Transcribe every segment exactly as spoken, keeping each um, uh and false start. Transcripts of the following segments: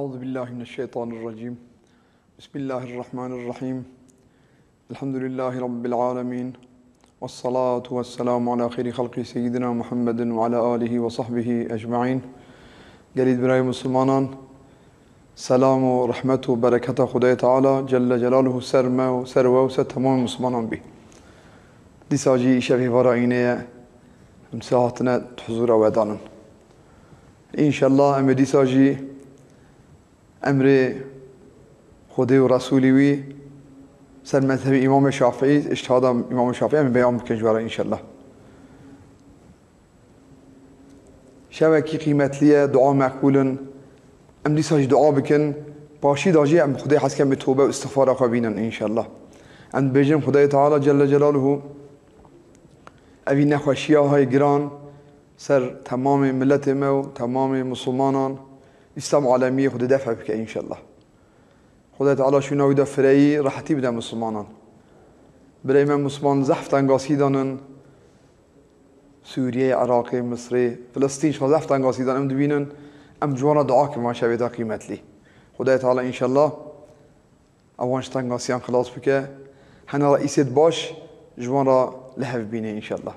أعوذ بالله من الشيطان الرجيم. بسم الله الرحمن الرحيم. الحمد لله رب العالمين. والصلاة والسلام على خير خلقه سيدنا محمد وعلى آله وصحبه أجمعين. Gelî birayê Muslimanan, selam û rehmet û bereketa Xwedayê Teala Celle Celaluhu ser me û ser we û ser temamê Muslimanan bî. Dîsa jî îşev hêvara înê ye, em sê hatine huzura we danin. Înşellah em ê dîsa jî emrê Xwedê û Resûlî wî ser mezhebê Îmamê Şafîî, îctihada Îmamê Şafîî em ê beyan bikin ji we re înşellah. Şevekî qîmetlî ye, dua meqbûl in. Em dîsa jî dua bikin. Paşî de jî em Xwedê hez ke em ê tobe û îstixfara xwe bînin înşellah. Em dibêjin Xwedayê Teala Celle Celaluhu evî nexweşiya hay giran ser temamê miletê me û temamê Musulmanan, Îslam alemiyê Xwedê def bike înşellah. Xwedê Teala şûna wî de fireyî, rehetî bide Musulmanan. Birayê me Musulman zehf tengasî danin. Sûriyê, Iraqê, Misrê, Filistîn, şa zehf tengasî dan em dibînin. Em ji wan re dua kin van şevê de qîmetlî. Xwedayê Teala înşellah ewan ji tengasiyan xilas bike. Hene reîsêt baş ji wan re li hev bîne înşellah.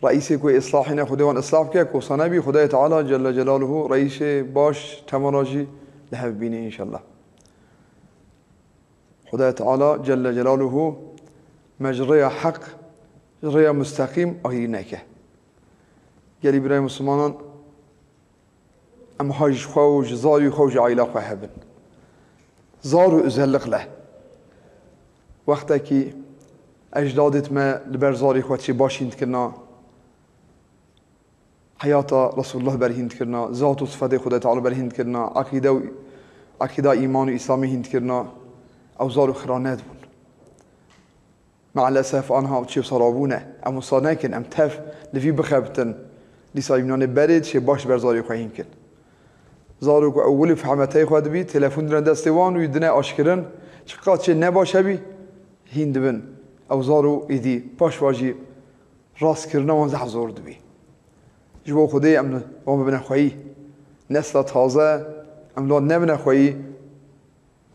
Reîsê ku ê islahê ne, Xwedê wan islah bike, kosa nebî, Xwedayê Teala Celle Celaluhu reîsê baş temara jî li hev bîne înşellah. Xwedayê Teala Celle Celaluhu me ji rêya heq, ji rêya musteqîm agirî neke. Gelî birayê Musulmanan, em hay ji xwe û ji zarî xwe û ji aîla xwe hebin. Zar û özellikle wextekî ecdadêt me li ber zarî xwe çê baş hîn dikirina, heyata Resulullah ber hîn dikirina, zat û sifetê Xwedê Teala ber hîn dikirina, eqîde û, eqîda îman û îslamê hîn dikirina, ew zar û xira nedibûn. Meelesef anha çê wisa rabûne. Em wisa nekin, em tev li vî bixebitin. Dîsa îmnanê berê çê baş ber zarê xwe hîn kin. Zarok ew wilî fehmeteyê xwe dibî, telefon dine destê wan û dine aşkirin, çiqas çê nebaş hebî, hîn dibin. Ew zaro êdî paş va jî rastkirina wan zehf zor dibî. Ji bo Xwedê em li wan bibine xweyî. Nesla taze, em li wan nebine xweyî.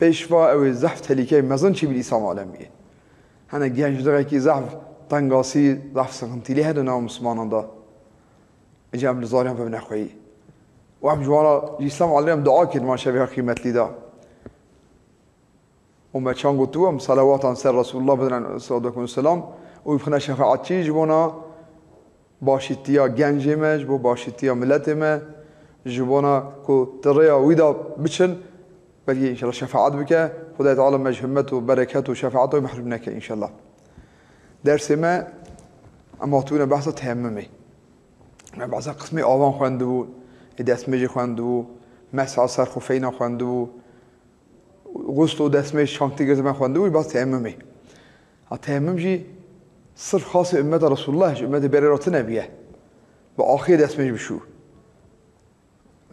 Pêşva ew ê zehf telîkeyê mezin çêbî li Îslam alemiyê. Hene gençlixekî zehf tengasî, zehf sixintî lê hene nav Mislimanan de. Îca em li zariyan bibine xweyî. Û em ji wan re ji Îslam alemiyê em dua kirin, van şevê qîmetlî de. Û me çand gotibû, em selawatan ser Resulullah bidin, aleyhissalatu vesselam, û bixine şefaetçî ji bona başîtiya gencê me, ji bo başîtiya miletê me, ji bona ku di rêya wî de biçin, belkî înşallah şefaet bike. Xwedayê Teala me ji himmet û bereket û şefaeta wî mehrûm neke înşallah. Dersê me, em hatibûne behsa teyemmumê. Me behsa qismê avan xwendibû, ê destmêjê xwendibû, mesha ser xufeyna xwendibû, Xusl û destmêj çaktî girtin me xwendibû, bas teyemmumê. Ha, teyemmum jî sirf xasê ummeta Resulullah, ji ummetê berê re tune bûye. Bi axê destmêj bişû.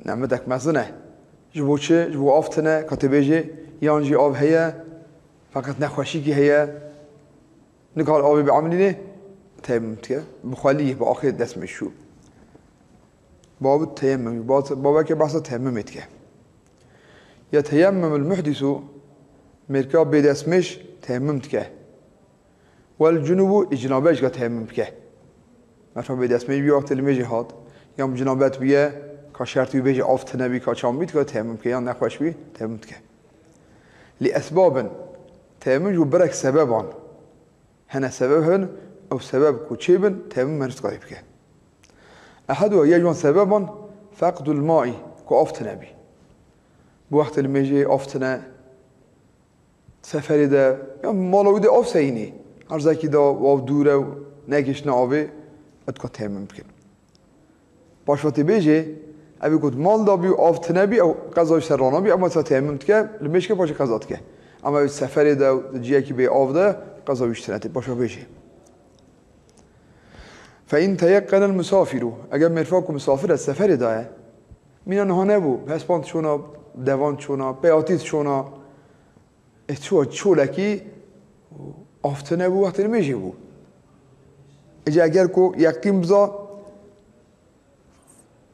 Nehmetek mezin e. Ji bo çi? Ji bo av tune, ka tê bêjê, yan jî av heye, feqet nexweşîkî heye, nikare avê biemilînê, teyemmum dike. Bi xwelî, bi axê destmêj şû. Babut teyemmum, bab-, babeke behsa teyemmumê dike. Yeteyemmemul muhdisu, mêrka bê destmêj teyemmum dike. Wel cunubu, ê cinabe jî ka teyemmum bike. Merfa bê destmêj bî wextê limêjê hat, yan bi cinabet bûye, ka şertî wî bêje av tune bî, ka çawa bî, dika teyemmum bike, yan nexweş bî, teyemmum dike. Li esbabin, teyemmum ji bo birek sebeban. Hene sebeb hebin, ew sebeb ku çêbin, teyemmum meriv dikare bike. Eheduha, yek ji wan sebeban, feqdul maî, ku av tune bî. Bi wextê limêjê av tune, seferê de, ya mala wî de av seyînî. Erzekî de av dûr e û negihiştine avê, ew dika teyemmum bikin. Paşva tê bêjê, evê ku di mal de bî û av tune bî, ew qeza ji ser ranabî, ema dîsa teyemmum dike, limêj ke paşê qeza dike. Ema ew seferê de, di ciyekî bê av de, qeza wî ji tune tê, paşva bêjê. Fe in teyekkenel musafiru, eger mêrfa ku misafir e, seferê de ye, mîna niha nebû, hespan çona, devan çona, peyatî çona, Ê çû, çolekî av tune bû, wextê limêjê bû. Îca eger ku yeqîn biza,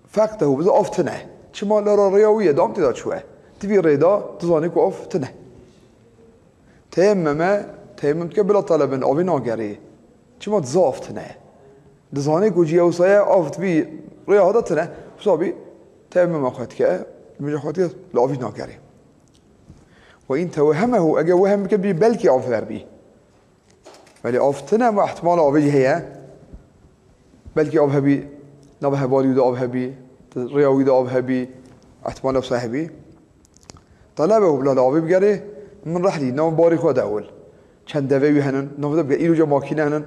feqdehu biza, av tune. Çima lera rêya wî ye, dam tê de çûye. Di vî rê de dizanî ku av tune. Teyemmeme, teyemmüm dike bila telebin, avê nagerê. Çima diza av tune. Dizanî ku ciya wisa ye, av di vî rêya de tune. Wisa bî teyemmuma xwe dike, mija xwe dike, li avî nagerê. Ve in tewehemehu, eger wehem bike bî belkî av hebî. Belê av tune ama ihtimala avê jî heye. Belkî av hebî, nava hevalî wî de av hebî, rêya wî de av hebî, ihtimala wisa hebî. Telebehu, bila li avê bigerê, min rehlî, nava barê xwe de ewil. Çend devê wî henin, nava de bigere, îro ca makîne henin,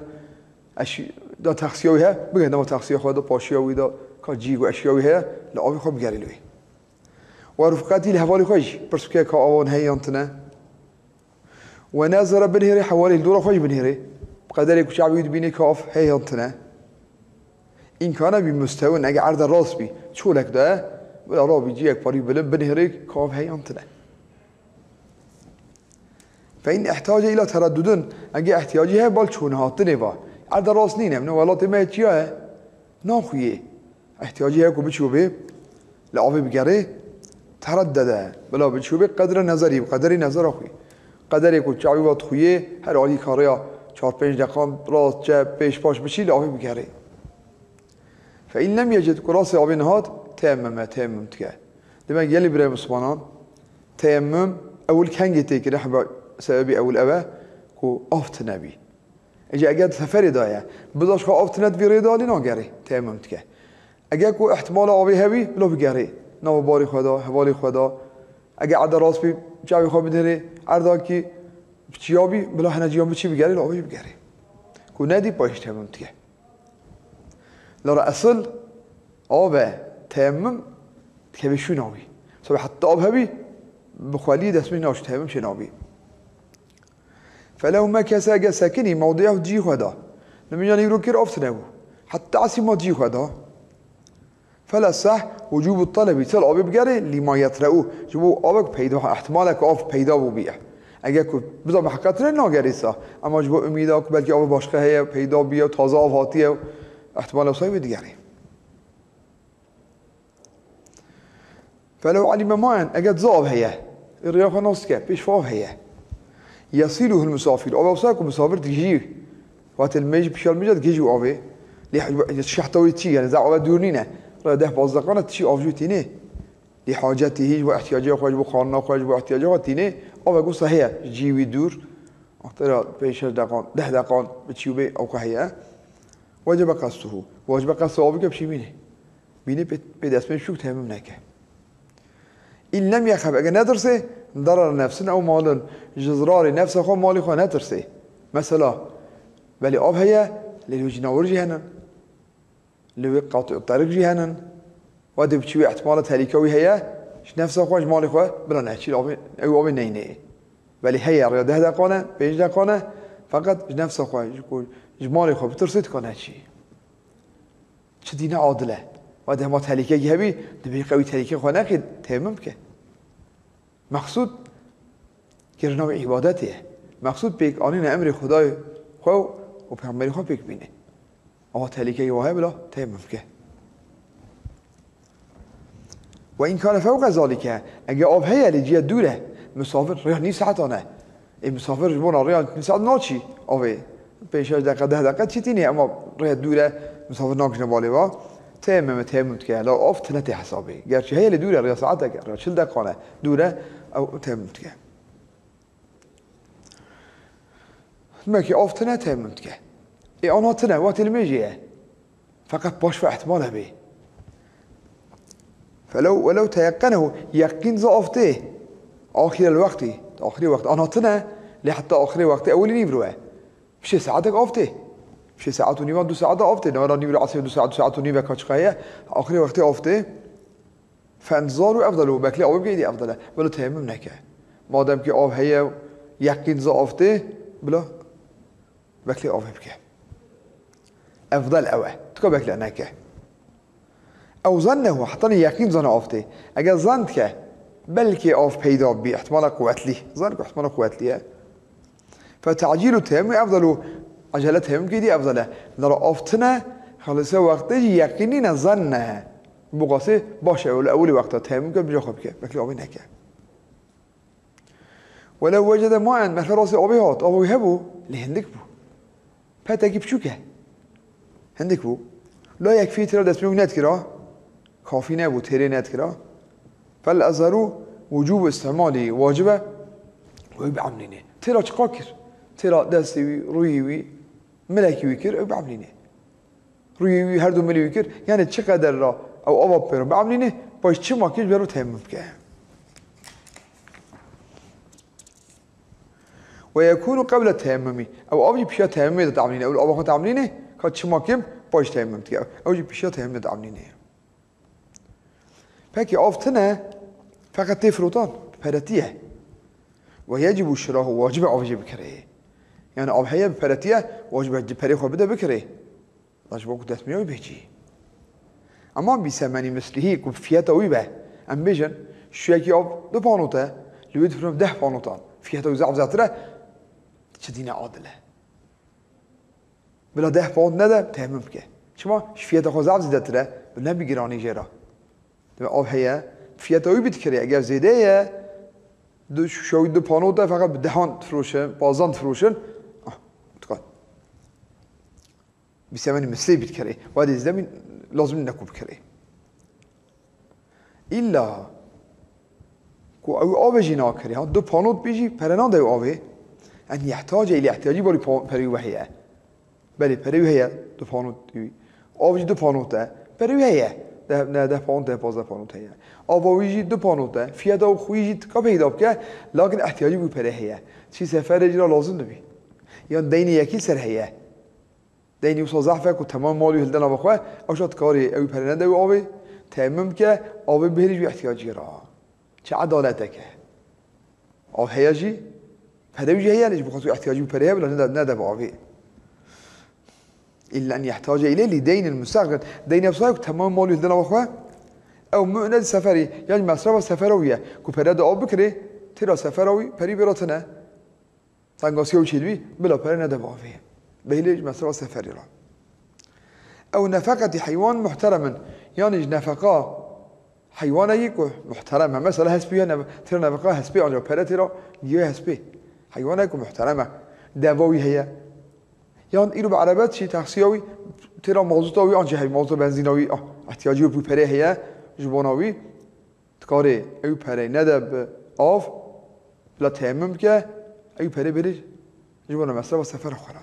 eşî, da texsiya wî he, bigere nava texsiya xwe de, paşiya wî de, ka cî ku eşiya wî heye, li avê xwe bigerê li wê. Ve rifqetî, li hevalê xwe jî, pirs bike ka avan heye yan tune. Ve nezere, binihêrê hevalê, li dora xwe jî binihêrê. Bi qederê ku çavê wî dibînê ka av heye yan tune. Îmkana bî mustewin, eger erde rast bî, çolek de, bila rabî ciyek parî bilind, binihêrê ka av heye yan tune. Fe in ihtace ila tereddudin, eger ihtiyacî heye bal çûn hatinê va. Erde rast nîne, min welatê me çiya ye? Naxuyê. Ihtiyacî heye ku biçû bê, li avê bigerê, tereddede. Bila biçû bê qedre nezerî, bi qederê nezera xwe. Qederê ku çavî va dixuyê, her alî karêya çar pênc deqan rast, çep, pêş, paş biçî, li avê bigerê. Fe in lem yecid, ku rastê avê nehat, teyemmeme, teyemmüm dike. Demek gelî birê mislimanan, teyemmüm ewil kengê tê kirin, heba sebebî ewil ew e ku av tune bî. Îca eger di seferê de ye, biza ji xwe av tune di vî rê de, lê nagerê, teyemmüm dike. Eger ku ihtimala avê hebî, bila bigerê. Nava barê xwe de, hevalê xwe de. Eger erde rast bî, çavê xwe bidinê, erdakî bi çiya bî, bila hene ciyan biçî bigerê, li avê jî bigerê. Ku nedî, payîş teyemmüm dike. Lera esil, av e, teyemmüm, dikeve şûna wî. Sabê heta av hebî, bi xwelî dest min naçû, teyemmüm çê nabî. Felew mekese, eger sekinî, mewdi'ehu, cî xwe da. Li min yanî îro kir, av tune bû. Heta esî ma cî xwe da. Fela sah wucûbu talebî, sel avê bigerê, lîma yetre'u. Ji bo avek peyda, ihtimalek av peyda bû bîye. Eger ku bizanbe heqet tune nagerê sa. Ama ji bo umîda ku belkî av başqa heye, peyda bûye, taze av hatiye, ihtimala wisa wê digerê. Felew alime maen, eger diza av heye, rêya xwe nas dike, pêş xwe av heye. Yesiluhul musafir, av wisa ku musafir digihî, wate li mêj pişal mêja digihî avê, lê şehta wê çi, yani zaf ave dûr nîne, rê deh pazdeh deqan e, çi av jû tînê, lê hacetî hî ji bo ihtiyacê xwe, ji bo xanina xwe, ji bo ihtiyacê xwe tînê, avek wisa heye, cî wî dûr, wextera pênc şeş deqan, deh deqan, bi çî wê ew xwe heye, wecebe qestuhu, wecbe qestu av bike, pişî bînê. Bînê pê, pê destmên şûk teyemmüm neke. În lem yexef, eger netirsê, darar nefsin ew malin, ji zirarê nefsa xwe, malê xwe netirsê. Mesela, belê av heye, lê li wê cinawir jî henin. Li wê qatû terik jî henin. Wê dê biçî wê ihtimala tehlîka wî heye, ji nefsa xwe, ji malê xwe, bila neçî, avê, ew avê neynê. Belê heye, rêya deh deqan e, pênc deqan e, feqet ji nefsa xwe, ji ku, ji malê xwe bitirsê, dika neçî. Çi dîne adil e. Wa dema tehlîkeyekî hebî, dibê qewî tehlîkê xwe neqî, teyemmum bike. Mexsûd kirina wî îbadetê ye. Mexsûd pêk anîna emrê Xwedayê xwe û Pêxemberê xwe pêk bîne. Ama tehlîkeyê wa heye bila teyemmum bike. Ve in kane fewqe zalike, eger av heye lê ciya dûr e, misafir rêya nîv saetan e. Ê misafir ji bona rêya nîv saet naçî avê. Pênc şeş deqe, deh deqe çi tînê, ema rê dûr e, misafir nakişine balê wa. Teyemmeme, teyemmum dike. La av tine tê hesabê. Gerçi heye lê dûr e, rêya saetek e, rêya çil deqan e. Dûr e, ew teyemmum dike. Demek ki av tine, teyemmum dike. Ê ana tine, wextê li mêjê ye. Feqet paş ve ihtimal hebê. Felew, welew teyekkenehu, yeqîn za av tê. Axirel wextî, axirê wext. Ana tine, lê heta axirê wextê ewilî nîvro ye. Pişê saetek av tê. Pişê saet û nîvan, du saet av tê. Navera nîvro esrê du saet, du saet û nîveka çiqa heye. Axirê wextê av tê. Fe intizaru efdalu, beklê avê bike îdî efdal e. Bila teyemmum neke. Madem ki av heye, yeqîn za av tê, bila beklê avê bike. Efdal ew e. Tika bekle neke. Ew zannehu, heta ne yeqîn zana av tê. Eger zan dike, belkî av peyda bî, ihtimala quwetlî. Zan ku ihtimala quwetlî ye. Fe tacîlu teyemmum efdalu, acele teyemmum kê dî efdal e. Lera av tine, xelise wextê jî yeqîn nîne, zan ne. Bo qasê baş e, li ewilî wexta teyemmum ke, bija xwe bike. Beklê avê neke. Welew wecede maen, merfe rastî avê hat, ava wî hebû, lê hindik bû. Petekî piçûk e. Hindik bû. La yekfî, tira destmîna wî nedikira. Kafî nebû, têrê nedikira. Fel ezheru wucûbu îstîmalî wacib e. Wê biemrînê. Tira çiqa kir? Tira destê wî, rûyê wî, milekî wî kir, ew biemrînê. Rûyê wî, her du milê wî kir. Yani çi qeder ra ew ava pêro biemrînê, paş çi makî ji ber teyemmum bike. Ve yekûnu qeble teyemmumî. Ew av jî pişiya teyemmumê de teemrîne. Ew ava xwe teemrîne, ka çima kim, paş teyemmum dike. Ew jî pişiya teyemmumê de teemrîne. Pekî av tine, feqet tê firotan, peretiye. Ve yecibu şirahu, wacib e av jê bikirê. Yani av heye, bi peretiye, wacib e perê xwe bide bikirê. La ji bo ku destmîna wî bê cî. Ema bi semenî mislihî ku fiyeta wî be. Em bêjin, şûyekî av du panot e, li wê difirin deh panotan. Fiyeta wî zaf zêdetir e, çi dîne adil e. Bila deh panot nede, teyemmum bike. Çima? Ji fiyeta xwe zaf zêdetir e, bi ne bi giranî jê re. Dibê av heye, fiyeta wî bidikirê, eger zêde ye, du, şûya wî du panot e, feqet bi dehan difiroşin, pazdan difiroşin, ah, dikan. Bi semenî mislê bidikirê. Wadê zî demî lazim nîne ku bikirê. Îlla ku ew avê jî nakirê, ha, du panot bî jî pere nade ew avê. En yehtace îlê ihtiyacî barî pa-, perê wî heye. Belê, perê wî heye, du panot wî. Av jî du panot e. Perê wî heye. Deh, ne, deh panot heye, pazdeh panot heye. Ava wî jî du panot e. Fiyeta xwe jî tika peyda bike, lakin ihtiyacî bû perê heye. Çi seferê jî ra lazim dibî. Yan deynê yekî ser heye. Deynî wisa zehf e ku temam mal wî hilde nava xwe, ew şa dikarê ew pere nede wî avê, teyemmum bike, avê bihêlî ji wî ihtiyacî ra. Çi edaletek e. Av heye jî, pere wî jî heye, lê ji bo xwe ihtiyacî wî perê heye, bila nede, nede bi avê. Îlla en yehtace îlê lî deynin mustaxrin. Deynê wisa ye ku temam mal wî hilde nava xwe, ew mu'ne seferî, yan mesrefa sefera wî ye, ku pere de av bikirê, têra sefera wî, perî bêra tine. Tengasiya wî çêdibî, bila pere nede bi avê. Bihêlê ji mesrefa seferî re. Ew nefeqetî heywan muhteremin. Yanî ji nefeqa heywanekî ku muhterem e. Mesela hespî ya nef-, têra nefeqa hespê, ancak pere têra giya hespê. Heywanek ku muhterem e. Deva wî heye. Yan îro bi erebet jî taksiya wî têra mazota wî, ancak hey mazota benzîna wî, ah, ihtiyacî wî perê heye. Ji bona wî Dikarê ew perey nede bi av, bila teyemmum bike, ew perê bêrê ji bona mesrefa sefera xwe re.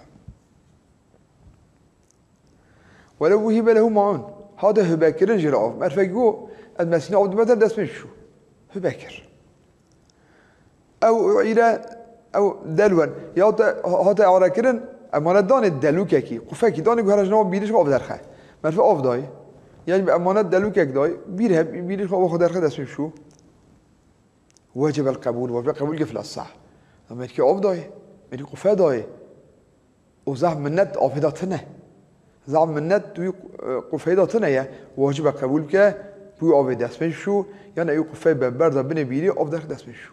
Welew wuhibe lehu maun, hate hibekirin jê re av. Merfek got, ez mesîna av dime te, dest pê şû. Hibe kir. Ew u'îre, ew delwen. Ya te hate are kirin, emanet danê delûkekî, qufekî danê ku here ji nava bîrî ji av derxe. Merfe av dayê. Yan bi emanet delûkek dayê, bîr he, bîrî ji av xwe derxe, dest pê şû. Wecebel qebûl, wecebe qebûl ke fil esah. Merkê av dayê, merkê qufe dayê. Û zaf minnet avê de tine. Zaf minnet tu wî, e, qufeyê de tine ye. Wacibe qebûl bike, tu wî avê destmêj bişû, yan ew qufeyê be berda binê bîrî, av derxe destmêj bişû.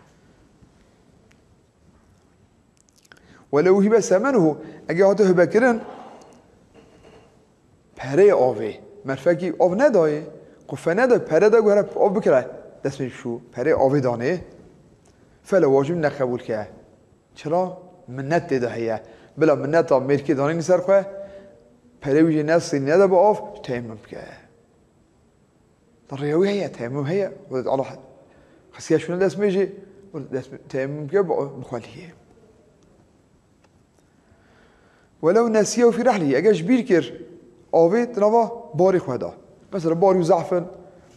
Welew hibe semenuhu, eger hate hibe kirin, pereyê avê, merfekî av nedayê, qufe neda, pere de guhere av bikire, destmêj bişû, pereyê avê danê, fele wacib ne qebûl ke. Çira? Minnet tê de heye. Bila minneta mêrkê danînî ser xwe, perê wî jê nesî nede bi av, teyemmum bike. Di rêya wî heye, teyemmum heye. Wele Allah xisiya şûne destmêjê, wele dest teyemmum bike, bi, bi xwe lihê. Welew nesiyehu fî rehlî, eger ji bîr kir, avê di nava barê xwe da. Mesela barî û zehf in,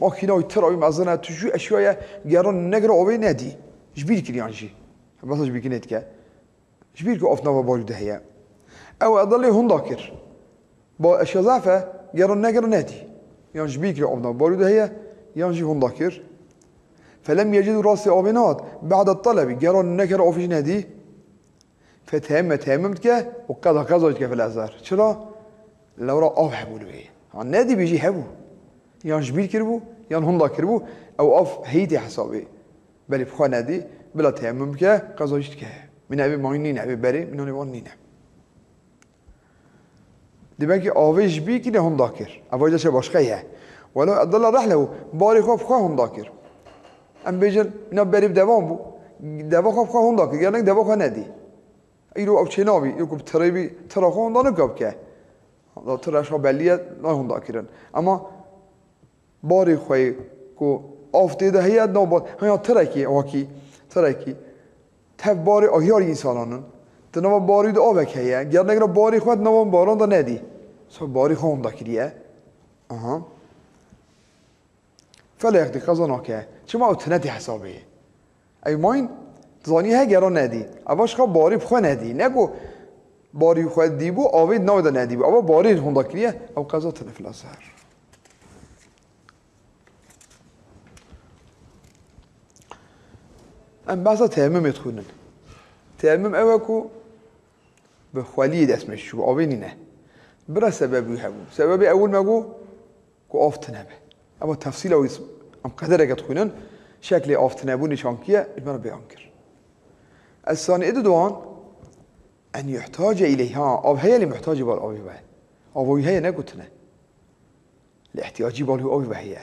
makîna wî tira wî mezin e, tu jû eşya ye, geran negire avê nedî. Ji bîr kiriyan jî. Mesela ji bîrkirî nedike. Ji bîr ku av nava barû de heye. Ew edilê hunda kir. Ba eşya zaf e, gero negero nedî. Yan ji bîr kir av nava barû de heye, yan jî hunda kir. Felem yecid, rastî avê nehat. Ba'de talebi, gero negero avê jî nedî. Feteyemme, teyemmum dike û qeda qeza dike fil ezhar. Çira? Lewra av hebû li wê. Ha, nedîbî jî hebû. Yan ji bîr kiribû, yan hunda kiribû, ew av heyî tê hesabê. Belê bi xwe nedî, bila teyemmum bike, qeza jî dike. Mîna evê mayîn nîne, evê berê, mîna nêvan nîne. Demek ki avê ji bîr kirî hunda kir. Eva jî deşe başqa ye. Welo edala rehlehu, barê xwe bi xwe hunda kir. Em bêjin, mîna berê bi devan bû. Deva xwe bi xwe honda kir, gerek deva xwe nedî. Îro ew çênabî, îro ku bi tirê bî, tira xwe honda nike bike. Da tira şa belî ye, nayê honda kirin. Ema barê xwe yê ku av tê de heye, nav ba-, heya tirekî, wakî, tirekî. Tev barê agiyarî însanan in. Di nava barî de avek heye. Gerek re barê xwe di nava baran de nedî. Sa barî xwe honda kiriye. Aha. Felek dî qeza nake. Çima ew tine tê hesabê? Ew mayîn zanî he gera nedî. Eva ji xwe barî bi xwe nedî. Ne ku barî xwe dîbû, avê di navê de nedîbû. Eva barî honda kiriye, ew qeza tine fil eser. Em behsa teyemmumê dixwînin. Teyemmum ew e ku bi xweliyê dest me şû, avê nîne. Bira sebebî hebû. Sebebê ewil me got ku av tine be. Ema tefsîla wî em qedereke dixwînin, şeklê av tinebûnê çankî ye, ji me re beyan kir. Esanî ê didoan, en yuhtace ileyh, ha, av heye lê muhtacî bal avê be. Ava wî heye ne ku tine. Lê ihtiyacî bal wî avê be heye.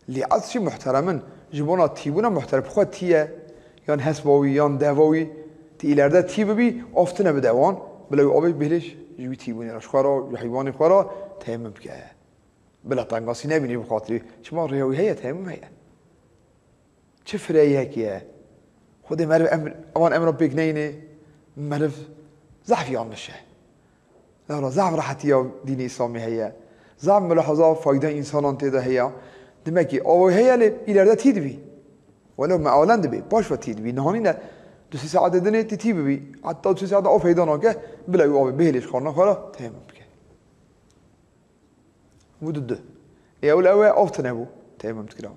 Lê etşî muhteremin, ji bona tîbûna muhterem xwe tî ye, yan hesba wî, yan deva wî, tî îlerde tî bibî, av tine bide wan, bila wî avê bihêlê ji wî tîbûnê re, ji xwe re, ji heywanê xwe re teyemmum bike. Bila tengasî nebînî bi xatirî. Çima rêya wî heye, teyemmum heye. Çi fireyek ye? Xwedê meriv em, ewan emra pêk neyne, meriv zehf yanlış e. Lewra zehf rehetiya dînê Îslamê heye. Zehf milahaza fayda însanan tê de heye. Demek ki ava heye lê îlerde tî dibî. Welew mealen dibê, paş ve tî dibî. Nihanî ne du sê saetê dinê tî tî bibî. Heta du sê saet av peyda nake, bila wî avê bihêlê ji xwarina xwe re teyemmum bike. Bû du du. Ê ewil ew e, av tine bû. Teyemmum dikira.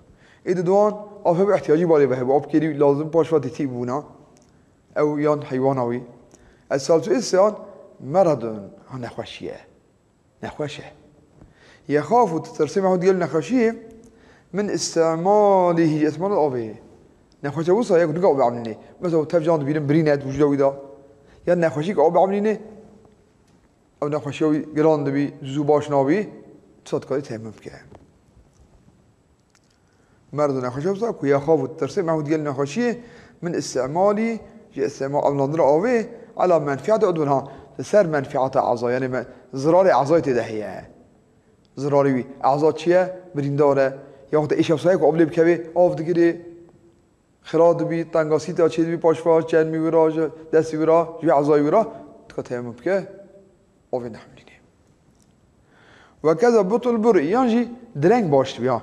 Ê didoan, av hebû ihtiyacî balê ve hebû. Av kêrî lazim paş ve tî bûna. Ew yan heywana wî. Es salisu ê seyan meredun. Ha nexweşî ye. Nexweş e. Yexafu ditirsê me hû digel nexweşiyê min îstimalîhî, îstimal avê. Nexweş e wisa ye ku nika av biemnînê. Mesela tev can dibînin birîne di wicûda wî de. Ya nexweşî ku av biemnînê, ew nexweşiya wî giran dibî, zû baş nabî, tu dikarî teyemmum bike. Merdo nexweşiya wisa ku yexafu ditirsê, me hû digel nexweşiyê min îstimalî, ji îstimal, emlandina avê, ela menfiate udwin ha, li ser menfiata eza, yanî me, zirarê ezayê tê de heye. Zirarê wî, eza çi ye? Birîndar e. Yaxud êşev sayê ku av lê bikevê, av digirê. Xira dibî, tengasî tê çêdibî, paşva, çermî wira, ji destî wira, ji wî ezayî wira, tika teyemmum bike, avê nehemlînê. Wekeza butul burî, yan jî direng baş dibî, ha.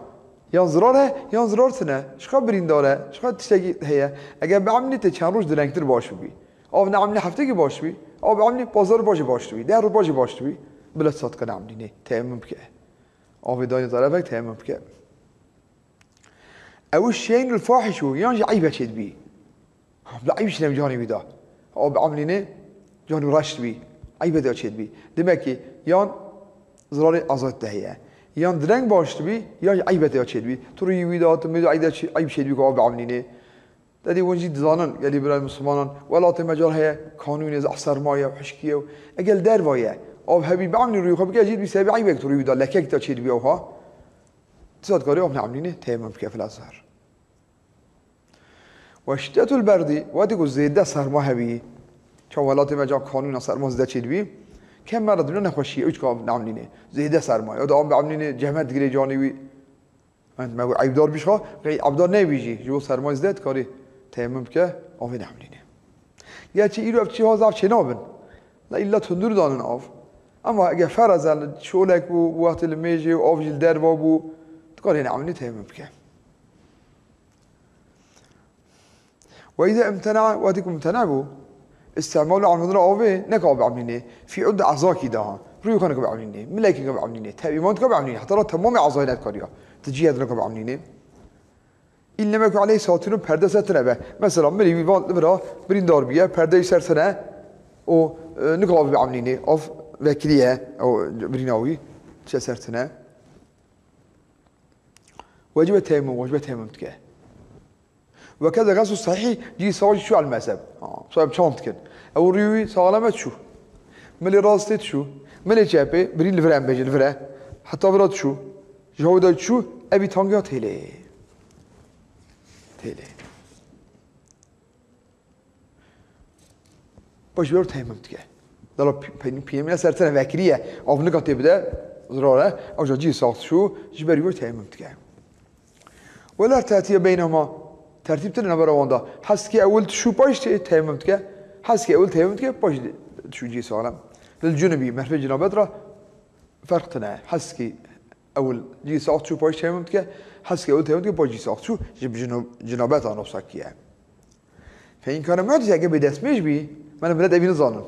Yan zirar e, yan zirar tine. Çiqa birîndar e, çiqa tiştekî heye. Eger biemlî tê çend roj direngtir baş bibî. Av neemlî heftekî baş dibî, av biemlî pazdeh roj baş jî baş dibî, deh roj baş jî baş dibî. Bila tu tika neemlînê, teyemmum bike. Avê dayne tarafek teyemmum bike. Ew şeynul fahişû, yan jî eybe çêdibî. Bila eyb çîne bi canê wî de. Ew biemlînê, can wî reş dibî. Eybe de çêdibî. Demek ki yan zirarê azad de heye. Yan direng baş dibî, yan jî eybe de çêdibî. Tu rûyî wî de, tu mêdû eyb çê-, eyb çêdibî ku ew biemlînê. Te dî hûn jî dizanin, gelî birayê mislimanan, welatê me car heye, kanûnê zehf serma ye û hişkî ye û eger derva ye, ew hebî biemlî rûyê xwe bike, jî dibî sebebê eybek tu rûyê wî de, lekek te çêdibî ew ha. Dîsa dikarî ew neemlînê teyemmum bike fil ezer. Ve şiddetul berdî, wextê ku zêde serma hebî, çawa welatê me ca kanûna serma zêde çêdibî, kêm me re dibîne nexweşî, ew çika neemlînê. Zêde serma ye. Ew da an biemlînê, cehmet digirê canê wî. Em me got eybdar bî jixwe, qey eybdar nebî jî, ji bo sermayê zêde dikarî teyemmum bike, avê neemlînê. Gerçi îro ev çî ha zaf çênabin. La îlla tundir danin av. Ema eger ferazen şolek bû, wextê li mêjê û av jî li derva bû, dikarê neemlî teyemmum bike. Ve îze imtena, wextê ku mumtena bû, îstimal û emrandina avê, neka av biemlînê. Fî û di ezakî daha. Rûyê xwe neka biemlînê. Milekê neka biemlînê. Tevîman neka biemlînê. Heta ra temamê ezayê nedikariya. Di cihê de neka biemlînê. Îl nemek aleyh satîrun perde ser tine be. Mesela milî wî van li vira birîndar bûye, perdeyê ser tine û, e, nika av biemlînê. Av vekiriye, ew birîna wî, çe ser tine. Wecibe teyemmum, wecibe teyemmum dike. Ve keze xeslu sahîh, cî sax jî çû el mezheb. Ha, sahib çand dikin. Ew rûyê wî saxlem e çû. Milê rastê çû. Milê çepê, birîn li vir em bêjin, li vir e. Heta vira çû. Ji hewda çû, evî tangiya têlê. Têlê. Paş ber teyemmüm dike. Dala pî-, pî-, pîyemîne ser tene vekiriye, avnika tê bide, zirare, ew jî cî sax çû, ji ber wî teyemmüm dike. Wela tertiye beynehuma, tertîb tine navbera wan da. Heskî ewil çû paş tê teyemmüm dike, heskî ewil teyemmüm dike, paş çû cî sax. Lil cunubi, merfê cinabet ra ferq tine. Heskî ewil cî sax çû paş teyemmüm dike, heskî ewil teyemmüm dike, paş cî sax çû, ji cinu-, cinabet an wisa kiye. Fe in kane muhdis, eger bêdestmêj bî, me milet evî nizanin.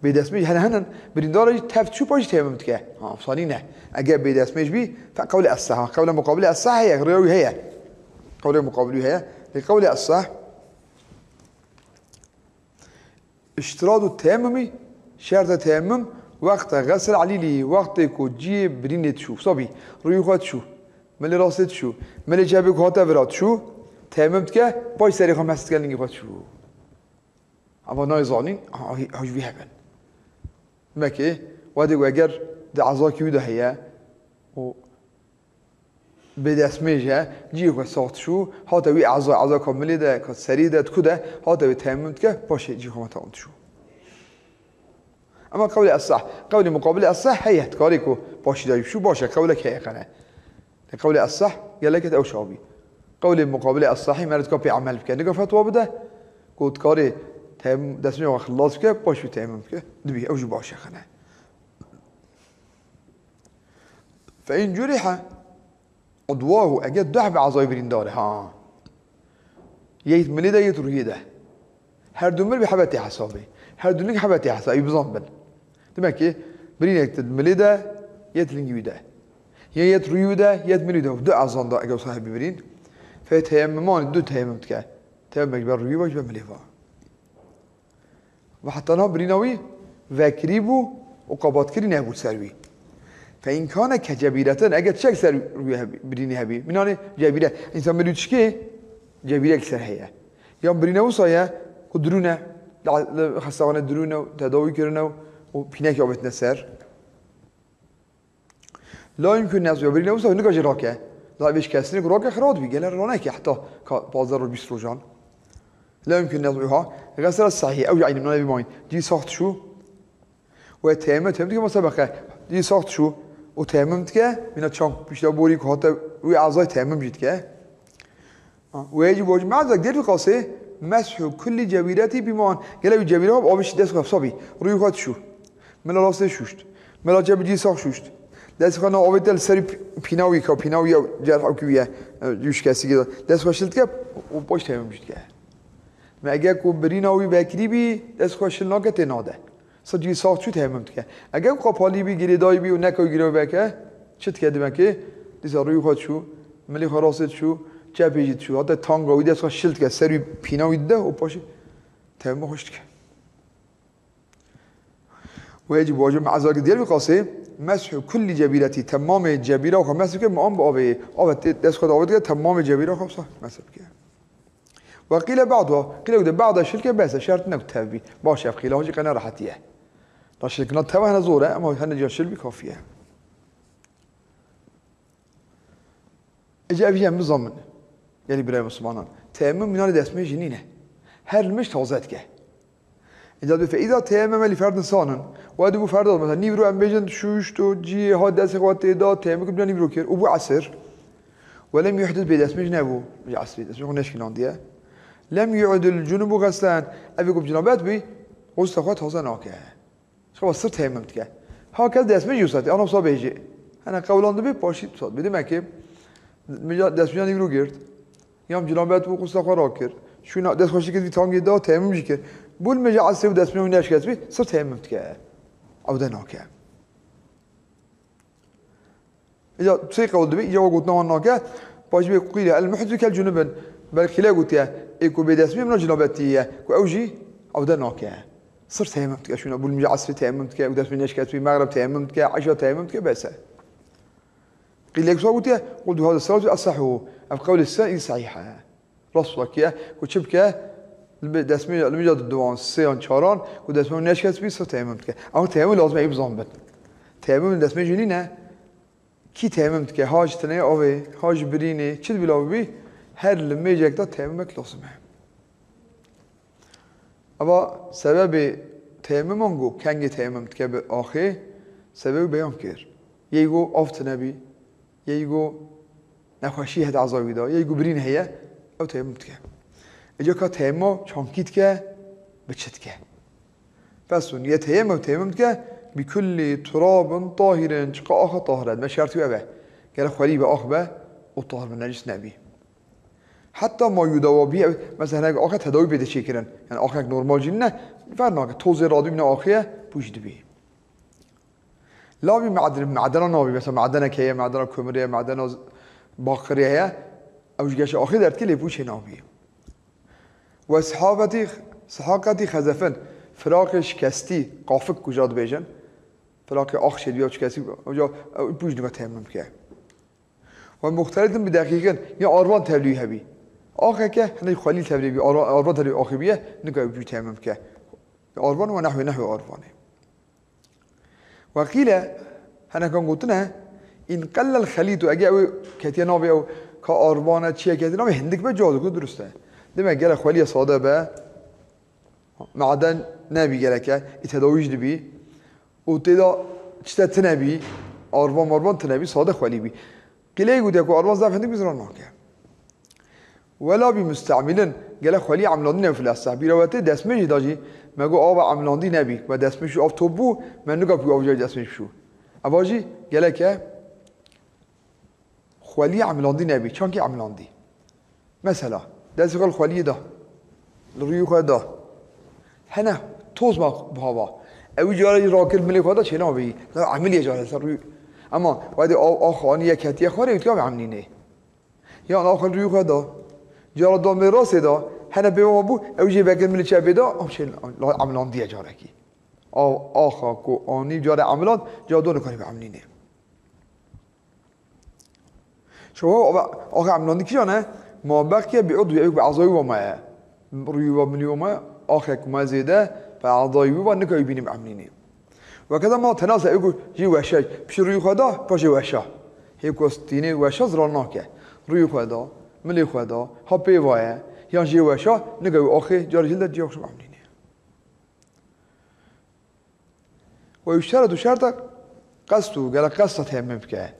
Bêdestmêj hene henin, birîndar jî tev çû paşî teyemmüm dike. Ha, wisa nîne. Eger bêdestmêj bî, fe qewlê eseh, ha, qewle muqabilê eseh heye, rêya wî heye. Qewlê muqabilî heye. Lê qewlê eseh, iştiradu teyemmumî, şertê teyemmum, wexte xesel elîlî, wextê ku ciyê birînê çû, wisa bî, rûyê xwe çû, milê rastê çû, milê çepê ku hate vira çû, teyemmum dike, paş serê xwe mesh dike, lingê xwe çû. Eva nayê zanîn, ha, ha, ha ji vî hebin. Demekê, wedê ku eger di ezakî wî de heye û bêdestmêj e, cihê xwe sax dişû, hate wî eza, eza ka milê de, ka serî de, di ku de, hate wê teyemmum dike, paşê cihê xwe tamam dişû. Ema qewlê eseh, qewlê muqabilê eseh heye, dikarê ku paşî de bişû, baş e, qewlek heye qene. Lê qewlê eseh gelek et ew şabî. Qewlê muqabilê esehî meriv dika pê emel bike. Nika fetwa bide ku dikarê teyem-, destmê xwe xilas bike, paş wî teyemmum bike. Dibî, ew jî baş e xene. Fe in curihe udwahu, eger du hebê ezayê birîndar e, ha. Yek milê de, yek rûyê de. Her du mir bi hebe tê hesabê. Her du ling hebe tê hesabê, bizan bin. Demek ki, birînek di milê de, yet lingî wî de. Yê yet rûyî wî de, yet milî de. Du ezan da eger sahibî birîn. Fe teyemmimanî du teyemmum dike. Teyemmum ji ber rûyî ve, ji ber milê ve. Ve heta niha birîna wî vekirî bû û qabatkirî nebû ser wî. Fe in kane ke cebîretin, eger çek ser rûyê hebî, birînê hebî. Mînanê cebîre, însan milî çikê, cebîrek ser heye. Yan birîne wisa ye ku dirûn e, li, li xestaxane dirûn e û tedawî kirine û, û pînekê avêtine ser. La yumkin nez'uha, birîne wisa nika jî rake. La vê şikestinê ku rake xira dibî, gele raneke heta ka pazdeh roj, bîst rojan. La yumkin nez'uha, xesel sehîh, ew jî eynî mane bîmayîn. Cî sax dişû. Ve teyemmum, teyemmum dike, ma sebeqe. Cî sax dişû. Û teyemmum dike, mîna çav pişta borî ku hate wî ezay teyemmum jî dike. Ha, ve yecîbu, wacib, me'el zalik, diğer bir qasê, meshu kulli cebîretî bîman. Gele wî cebîre bi avê şî dest xwe sabî. Rûyê xwe dişû. Mila rastê şûşt. Mila çepê cî sax şûşt. Dest xwe nav avê te li ser pî-, pîna wî ka, pîna wî ya cerh ew kî wî ye, e, wî şikestî kir. Dest xwe şil dike û paş teyemmum jî dike. Me eger ku birîna wî vekirî bî, dest xwe şil nake tê nade. Sirf cî sax çû teyemmum dike. Eger ku qapalî bî, girêdayî bî û neke wî girê wî veke, çi dike demekê? Dîsa rûyê xwe çû, milê xwe rastê çû, çepê jî çû. Hata tanga wî dest xwe şil dike, ser wî pîna wî dide û paşê teyemmum xweş dike. Ve yecîbu, wacib, me'el zalik, diğer bir qasê, meshu kulli cebîretî, temamê cebîra xwe mesh bike, mu'an bi avê. Avê tê dest xwe de avê dike, temamê cebîra xwe mesh bike. Ve qîle ba'duha, qîle ku de ba'da şilke bes e, şert ne ku tev bî. Baş e, ev qîla jî qene rehetî ye. La şilkina tev hene zor e, ema hene ca şil bî kafî ye. Ece ev jî em bizanin. Gelî birayê Mislimanan. Teyemmum mînanê destmêjî nîne. Her limêj taze dike. Îca dibê fe îza teyemmeme li ferdin sanin. Wa dibû ferda, mesela nîvro em bêjin şûşt û ciyê hat destê xwe tê da, teyemmum kir, nîvro kir. Û bû esir. Ve lem yuhdis, bêdestmêj nebû. Ji esrî, destmêj xwe neşkînandiye. Lem yu'dil cunubu xeslen. Evê ku bi cinabet bî, xusla xwe taze nake. Xewa sir teyemmum dike. Ha kes destmêj wisa tê, ana wisa bêjê. Hene qewlan dibê, paşî wisa dibê. Demek ki, mija-, destmêja nîvro girt. Yan cinabet bû, xusla xwe rakir. Şûna dest xwe şikir, vî tangê da, teyemmum jî kir. Bû li mija esrê û destmêja wî neşkestbî, sir teyemmum dike. Ew de nake. Îca sê qewl dibe, îca we gotina wan nake. Paşî bê qîle el muhdisu kel cunubin. Belkî le gotiye, ê ku bêdestmêj mîna cinabetî ye. Ku ew jî ew de nake. Sirf teyemmum dike. Şûna bû li mija esrê teyemmum dike, û destmêj neşketbî, mexreb teyemmum dike, eşa teyemmum dike, bes e. Qîlek wisa gotiye, qultu hada selatu esehu. Ev qewlê se-, î sehîh e. Rast wisa kiye, ku çi bike, li bi-, destmêja, li mija diwan, sêyan, çaran, ku destmêj neşkestbî, sirf teyemmum dike. Ama teyemmum lazim e, ew bizan bin. Teyemmum destmêj nîne, kî teyemmum dike, ha ji tineyê avê, ha ji birînê, çi bila bibî, her limêjek de teyemmumek lazim e. Eva sebebê teyemmuman ku kengê teyemmum dike bi axê, sebebê beyan kir. Yê ku av tine bî, yê ku nexweşî hete ezayî da, yê ku birîn heye, ew teyemmum dike. Îca ka teyemmum çankî dike, bi çi dike? Feslun, yê teyemmum, teyemmum dike, bi kulli turabin tahirin, çiqa axa tahir e. Me şertî ev e. Gerek xwelî be, ax be, û tahir be, necis nebî. Heta ma yudawa bî, ev, mesela hinek axe tedawî pê de çêkirin. Yani axek normal jî ne, ferq nake. Tozê radû bîne axê ye, pûç dibî. Labî madin, madena nabî, mesela madenek heye, madena kömürê ye, madena z-, bakirê heye, ew ji geşe axê derdikê lê pûçê nabî. Ve sihaqetî, sihaqetî xezefin, firaqê şikestî, qafik ku ja dibêjin, firaqê ax çêdibiya şikestî, ew ja, ew pûç nika teyemmum bike. Ve muxtelitin bi deqîqin, ya arvan tevlî hebî. Axeke, hinek xwelî tevlî bî, arvan, arvan tevlî axê bîye, nika ew pûç teyemmum bike. Arvan ve nehwê, nehwê arvanê. Ve qîle, hinekan gotine, in qellel xelîtu, ege ew ketiye navê ew ka arvan e, çiye ketiye navê hindik be, caz ku durust e. Demek gerek xweliye sade be, maden nebî gereke, î tedawî jî dibî. Û tê de çite tine bî, arvan marvan tine bî, sade xwelî bî. Qîleyê gotiye ku arvan zaf hindik bî, zirar nake. Wela bî mustemîlin, gelek xwelî emlandî ne fil eseh. Bîra we tê destmêjî de jî, me got ava emlandî nebî. Me destmêj û av top bû, me nika pû av jî destmêj bişû. Eva jî geleke xwelî emlandî nebî, çankî emlandî. Mesela, destê xwe li xweliyê da, li rûyê xwe da. Hene, toz ma bi hava. Ew cara jî rakir milê xwe da çênabî. La emiliye cara ser rûyê. Ema wedê aw, ax anî yek hetiye xwarê, wî dikeve emlînê. Yan axa li rûyê xwe da. Cara da milê rastê da. Hene pê wan bû, ew jê vekir milê çepê da, ew çê emlandiye carekî. Aw, axa ku anî cara emland, cara do nikarî bi emlînê. Şewa axa emlandî kîjan e? Ma beqiye bi udwî, ew bi ezayî wa ma ye. Rûyê wa milî wa ma ye, axek ma zêde, bi ezayî wa nika ew bînî bi emlînê. Wekeda ma tenase ew ku jê weşe, piştî rûyê xwe da, paşê weşa. Hê ku stînê weşa zirar nake. Rûyê xwe da, milê xwe da, ha pê va ye, yan jê weşa, nika ew axê, carê hilde, cî axşam emlînê. Ve yuşteretu şerta qest û gere qesta teyemmum bike.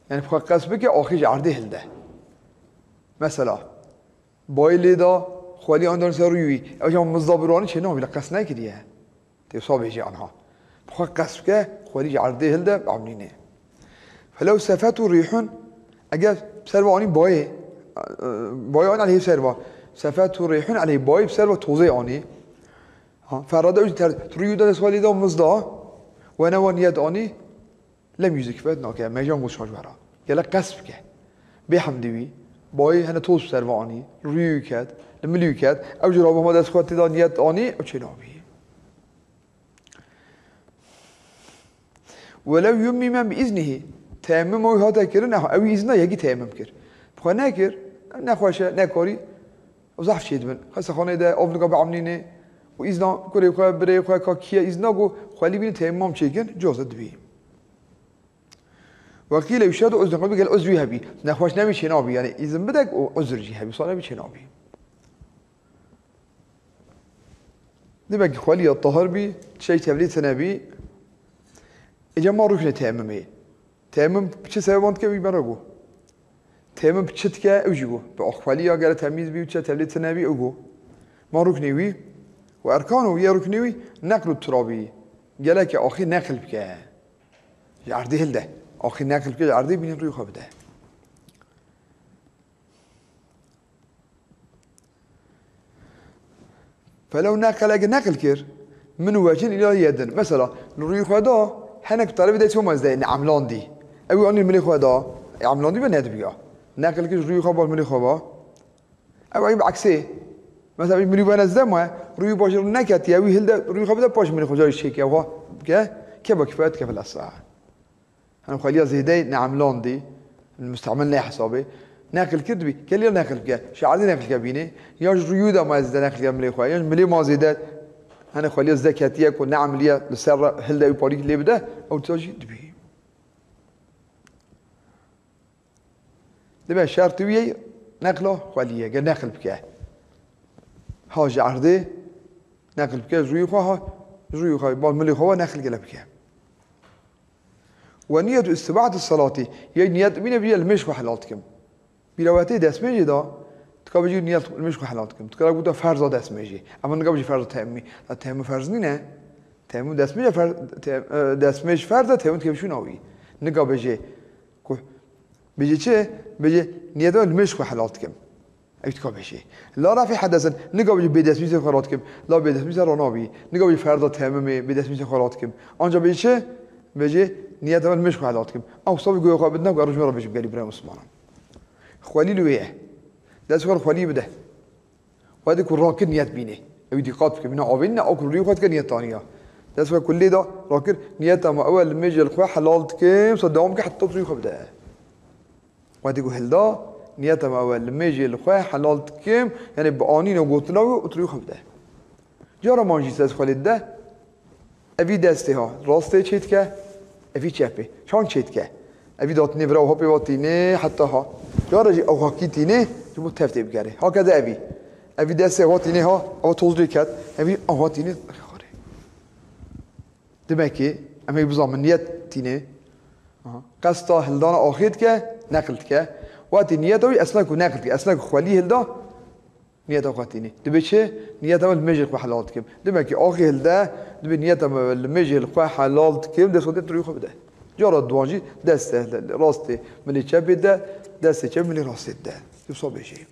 Yani bi xwe qest bike, axê ji erdê hilde. Mesela, bayê lê da, xwelî andan ser rûyê wî. Ew jî mizda biranî çê nabî, li qest nekiriye. Tê wisa bêjî anha. Bi xwe qest bike, xwelî ji erdê hilde, emlînê. Felew sefetu rîhun, eger bi ser ve anî bayê, e, bayê anî aleyhî ser ve. Sefetu rîhun aleyhî, bayê bi ser ve tozê anî. Ha, ferrade ew jî ter, tu rûyê da dest xwe lê da mizda, wene wa niyet anî, lem yüzük fet nake, mejan got şaş vera. Gele qest bike. Bê hemdî wî, bayê hene toz ser ve anî, rûyê wî ket, li milî wî ket, ew jî rabû hema dest xwe tê da niyet anî, ew çê nabî. Welew yummime bi iznihî, teyemmuma wî hate kirin, ew îzna yekî teyemmum kir. Bi xwe nekir, nexweş e, nekarî, û zehf çê dibin. Xestexaneyê de av nika biemnînê û îzna kurê xwe, birê xwe, ka kî ye îzna ku xwelî bîne teyemmum çêkin, coz e dibî. Wekî lê şedo uzrun qebî gel uzrî hebî. Nexweş nebî çê nabî. Yani îzin bidek û uzr jî hebî. Wisa nebî çê nabî. Demek ki xwelî ya tahir bî, şey tevlî tine bî. Ece ma ruknê teyemmumê. Teyemmum bi çi sebeban dike wî me re got. Teyemmum bi çi dike ew jî got. Bi xwelî ya gere temîz bî û çi tevlî tine bî ew got. Ma ruknê wî û erkan û yê ruknê wî neqlu turabî. Geleke axî neqil bike. Ji erdê hilde. Axî neqil bike, ji erdê bîne rûyê xwe bide. Felew neqel, eger neqil kir, min wecin ila yedin. Mesela, li rûyê xwe da, hinek tarifê destê xwe mezde, ne emlandî. Ew anî milê xwe da, emlandî ve nedibiya. Neqil kir, rûyê xwe ba, milê xwe ba. Ew ey bi eksê. Mesela, milî wene zide ma, rûyê başî neketiye, ew hilde, rûyê xwe bide paş milê xwe carî çêke, xwe bike, ke be kifayet, ke fil esah. Hani xweliya zêdeyê neemlandî, mustemil ne hesabê, neqil kir dibî. Gelî ya neqil bike, ji erdê neqil ke bînê, ya ji rûyû de ma zêde neqil ke milê xwe, ya ji milê ma zêde, hani xweliya zêde ketiye ku neemliye li ser re hilde ew parîk lê bide, ew tişta jî dibî. Dibe şertî wî yê neqla xwelî ye, ge neqil bike. Ha ji erdê, Neql bike, ji rûyê xwe ha, ji rûyê xwe, bal milê xwe ve neql gele bike. Ve niyetu istibahati salati, yê niyet bîne bîye li mêj xwe helal dikim. Bîra we tê destmêjê de, tu ka bêjî niyet li mêj xwe helal dikim. Tu ka bûta ferza destmêjê. Ama nika bêjî ferza teyemmî. La teyemmî ferz nîne. Teyemmî destmêja fer-, te-, e, destmêj ferz e, teyemmî dikeve şûna wî. Nika bêjê ku, bêjê çi? Bêjê niyet li mêj xwe helal dikim. Ev tika bêjê. La refî hedesin, nika bêjê bê destmîsê xwe radikim, la bê destmîsê ranabî. Nika bêjê ferda temimê, bê destmîsê xwe radikim. Anca bêjê çi? Bêjê niyeta min mêj xwe helal dikim. Ew savî guhê xwe bidine, ku rojmê re bêjim gelî birayê Muslimanan. Xwelî li wê ye. Dest xwe xwelî bide. Wedê ku rakir niyet bînê. Ew dîqat bike, mîna avênî ne, ew ku rûyê xwe dike niyet aniya. Dest xwe ku lê da, rakir niyeta me ew e, li mêjê li xwe helal dikim, sa dewam bike heta rûyê xwe bide. Wextê ku hilda, niyeta me ew e, li mêjê li xwe helal dikim, yanî bi anîna gotina wî û rûyê xwe bide. Cara man jî ser xwe lê dide, evî destê ha, rastê çê dike, evî çepê. Çand çê dike? Evî datînê vira wiha pê ve tînê, heta ha. Cara jî ew hakî tînê, ji bo tev tê bigere. Hakeza evî. Evî destê ha tînê ha, ew toz lê ket, evî ew ha tînê, xwarê. Demek ki, em ê bizanin niyet tîne. Aha. Qesta hildana axê dike, neql dike. Wextê niyeta wî esna ku neql dike, esna ku xwelî hilda, niyeta xwe tîne. Dibê çi? Niyeta min li mêjê xwe helal dikim. Demek ki axê hilde, dibê niyeta min li mêjê li xwe helal dikim, dest xwe tê rûyê xwe bide. Cara duwan jî destê rastê milê çepê de, destê çep milê rastê de. Wisa bêjê.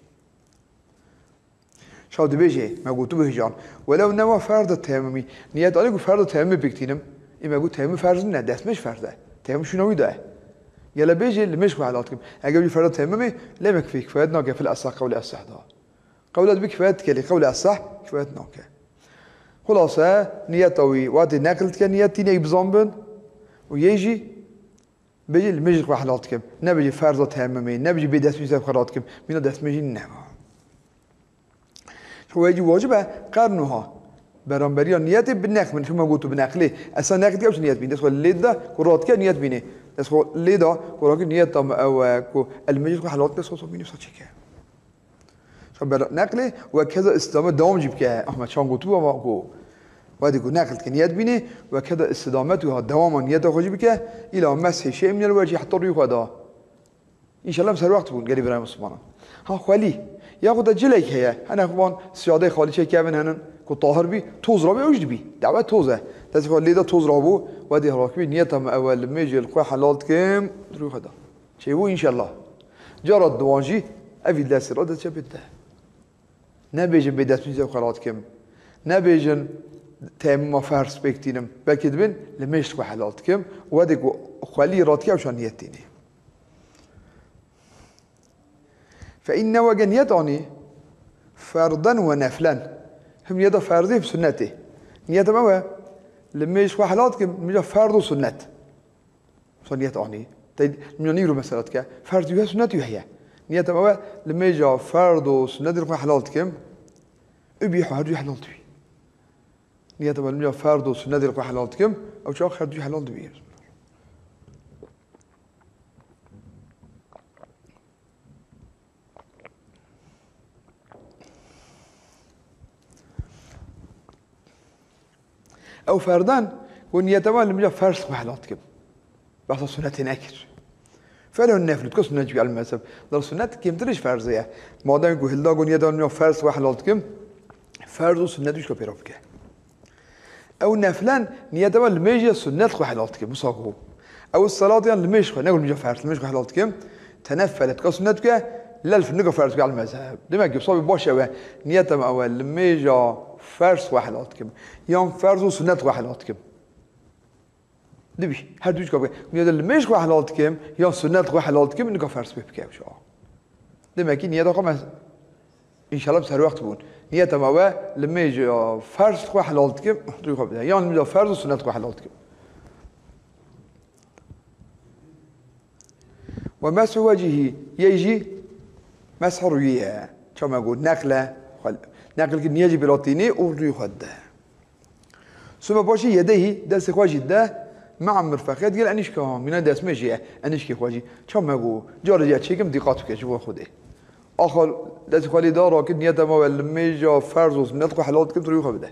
Şaw dibêje, me got tu bihêjan. Welew ne wa ferda teyemumî. Niyet anî ku ferda teyemumê pêk tînim. Ê me got teyemum ferz nîne, destmêj ferz e. Teyemum şûna wî de ye. Gele bêje, li mêj xwe helal dikim. Eger wî ferda teyemumê, lê me kifayet nake fil esah qewlê esah da. Qewla dibî kifayet dike, lê qewlê esah kifayet nake. Xulase, niyeta wî, watê neql dike, niyet tîne bizan bin. Û yê jî, Bêjî, li mêjê xwe helal dikim. Nebêjî ferza teyemumê, nebêjî bê destmîsê xwe radikim. Mîna destmêjî neba. Ji xwe yekî wacib e, qernuha. Beramberiya niyetê bi neql min. Çima gotu bi neqlê? Esa neql dike, ew niyet bîn. Dest xwe lê dide, ku radike niyet bînê. Dest xwe lê da, ku rakî niyeta me ew e, ku el mêjê xwe helal dikim, dest xwe bînê, wisa çêke. Şa ber neqlê we keza îstidame dewam jî bike. Ahmet Şan gotibuwa ma ku wedî ku neql dike niyet bînê, we keza îstidamet wiha dewama niyeta xwe jî bike, îla meshê şey minel wecî heta rûyê xwe da. Înşallah em serwext bûn gelî birayê Muslimanan. Ha xwelî. Yaxud da cilek heye. Hene xwan siyadê xalî çekevin henin ku tahir bî, toz rabî ew jî dibî. Dawe toz e. Destê xwe lê de toz rabû, wedî rakibî niyeta me ew e, li mêjê li xwe helal dikim, rûyê xwe da. Çêbû înşallah. Cara diwan jî evî destê re dest çepê de. Nebêjin bê destmîzê xwe radikim. Nebêjin teyemuma ferz pêk tînim. Belkî dibin li mêj xwe helal dikim. Wedê ku xwelî radike ew şan niyet tînê. Fe inne wege niyet anî ferden ve neflen. Him niyeta ferzê him sunnetê. Niyeta me we li mêj xwe helal dikim, mêja ferz û sunnet. Wisa niyet anî. Tey, min nîro mesela dike. Ferz wî heye, sunnet wî heye. Niyeta me we li mêja ferd û sunnetê xwe helal dikim. Û bî her du helal dibî. Niyeta me li mêja ferd û sunnetê xwe helal dikim. Ew çax her du helal dibî. Ew ferdan ku niyeta me li mêja ferz xwe helal dikim. Behsa sunetê nekir. Felo neflu, tu ka sunnet jî el mezheb. Dar sunnet kêmtir ji ferzê ye. Madem ku hilda ku niyeta me li mêja ferz xwe helal dikim, ferz û sunnet jî ka pêra bike. Ew neflen niyeta me li mêj ya sunnet xwe helal dikim. Wisa ku ew salat yan li mêj xwe, ne ku li mêja ferz, li mêj xwe helal dikim. Teneffelet ka sunnet ke, lelf nika ferz ke el mezheb. Demek ki sabî baş ew e. Niyeta me ew e, li mêja ferz xwe helal dikim. Yan ferz û sunnet xwe helal dikim. Dibî, her du ka bike. Niyeta li mêj xwe helal dikim, yan sunnet xwe helal dikim, nika ferz pê bike ew şa. Demek ki niyeta xwe me, înşallah bi serwext bûn. Niyeta me we li mêj ya ferz xwe helal dikim, rûyê xwe bide. Yan li mêj ya ferz û sunnet xwe helal dikim. Ve meshu wecihî, yê jî meshu rûyê ye. Çawa me got, neqle, xwe, neql kir niyê jî bi latînî û rûyê xwe dide. Suma paşî yedeyhî, destê xwe jî dide, mea mirfeqê, digel enîşka, mîna destmêjê ye, enîşkê xwe jî. Çawa me got, carê jî çêkim dîqat bike ji bo Xwedê. Axa destê xwe lê da, rakir niyeta me we li mêja ferz û sunnet xwe helal dikim, tu rûyê xwe bide.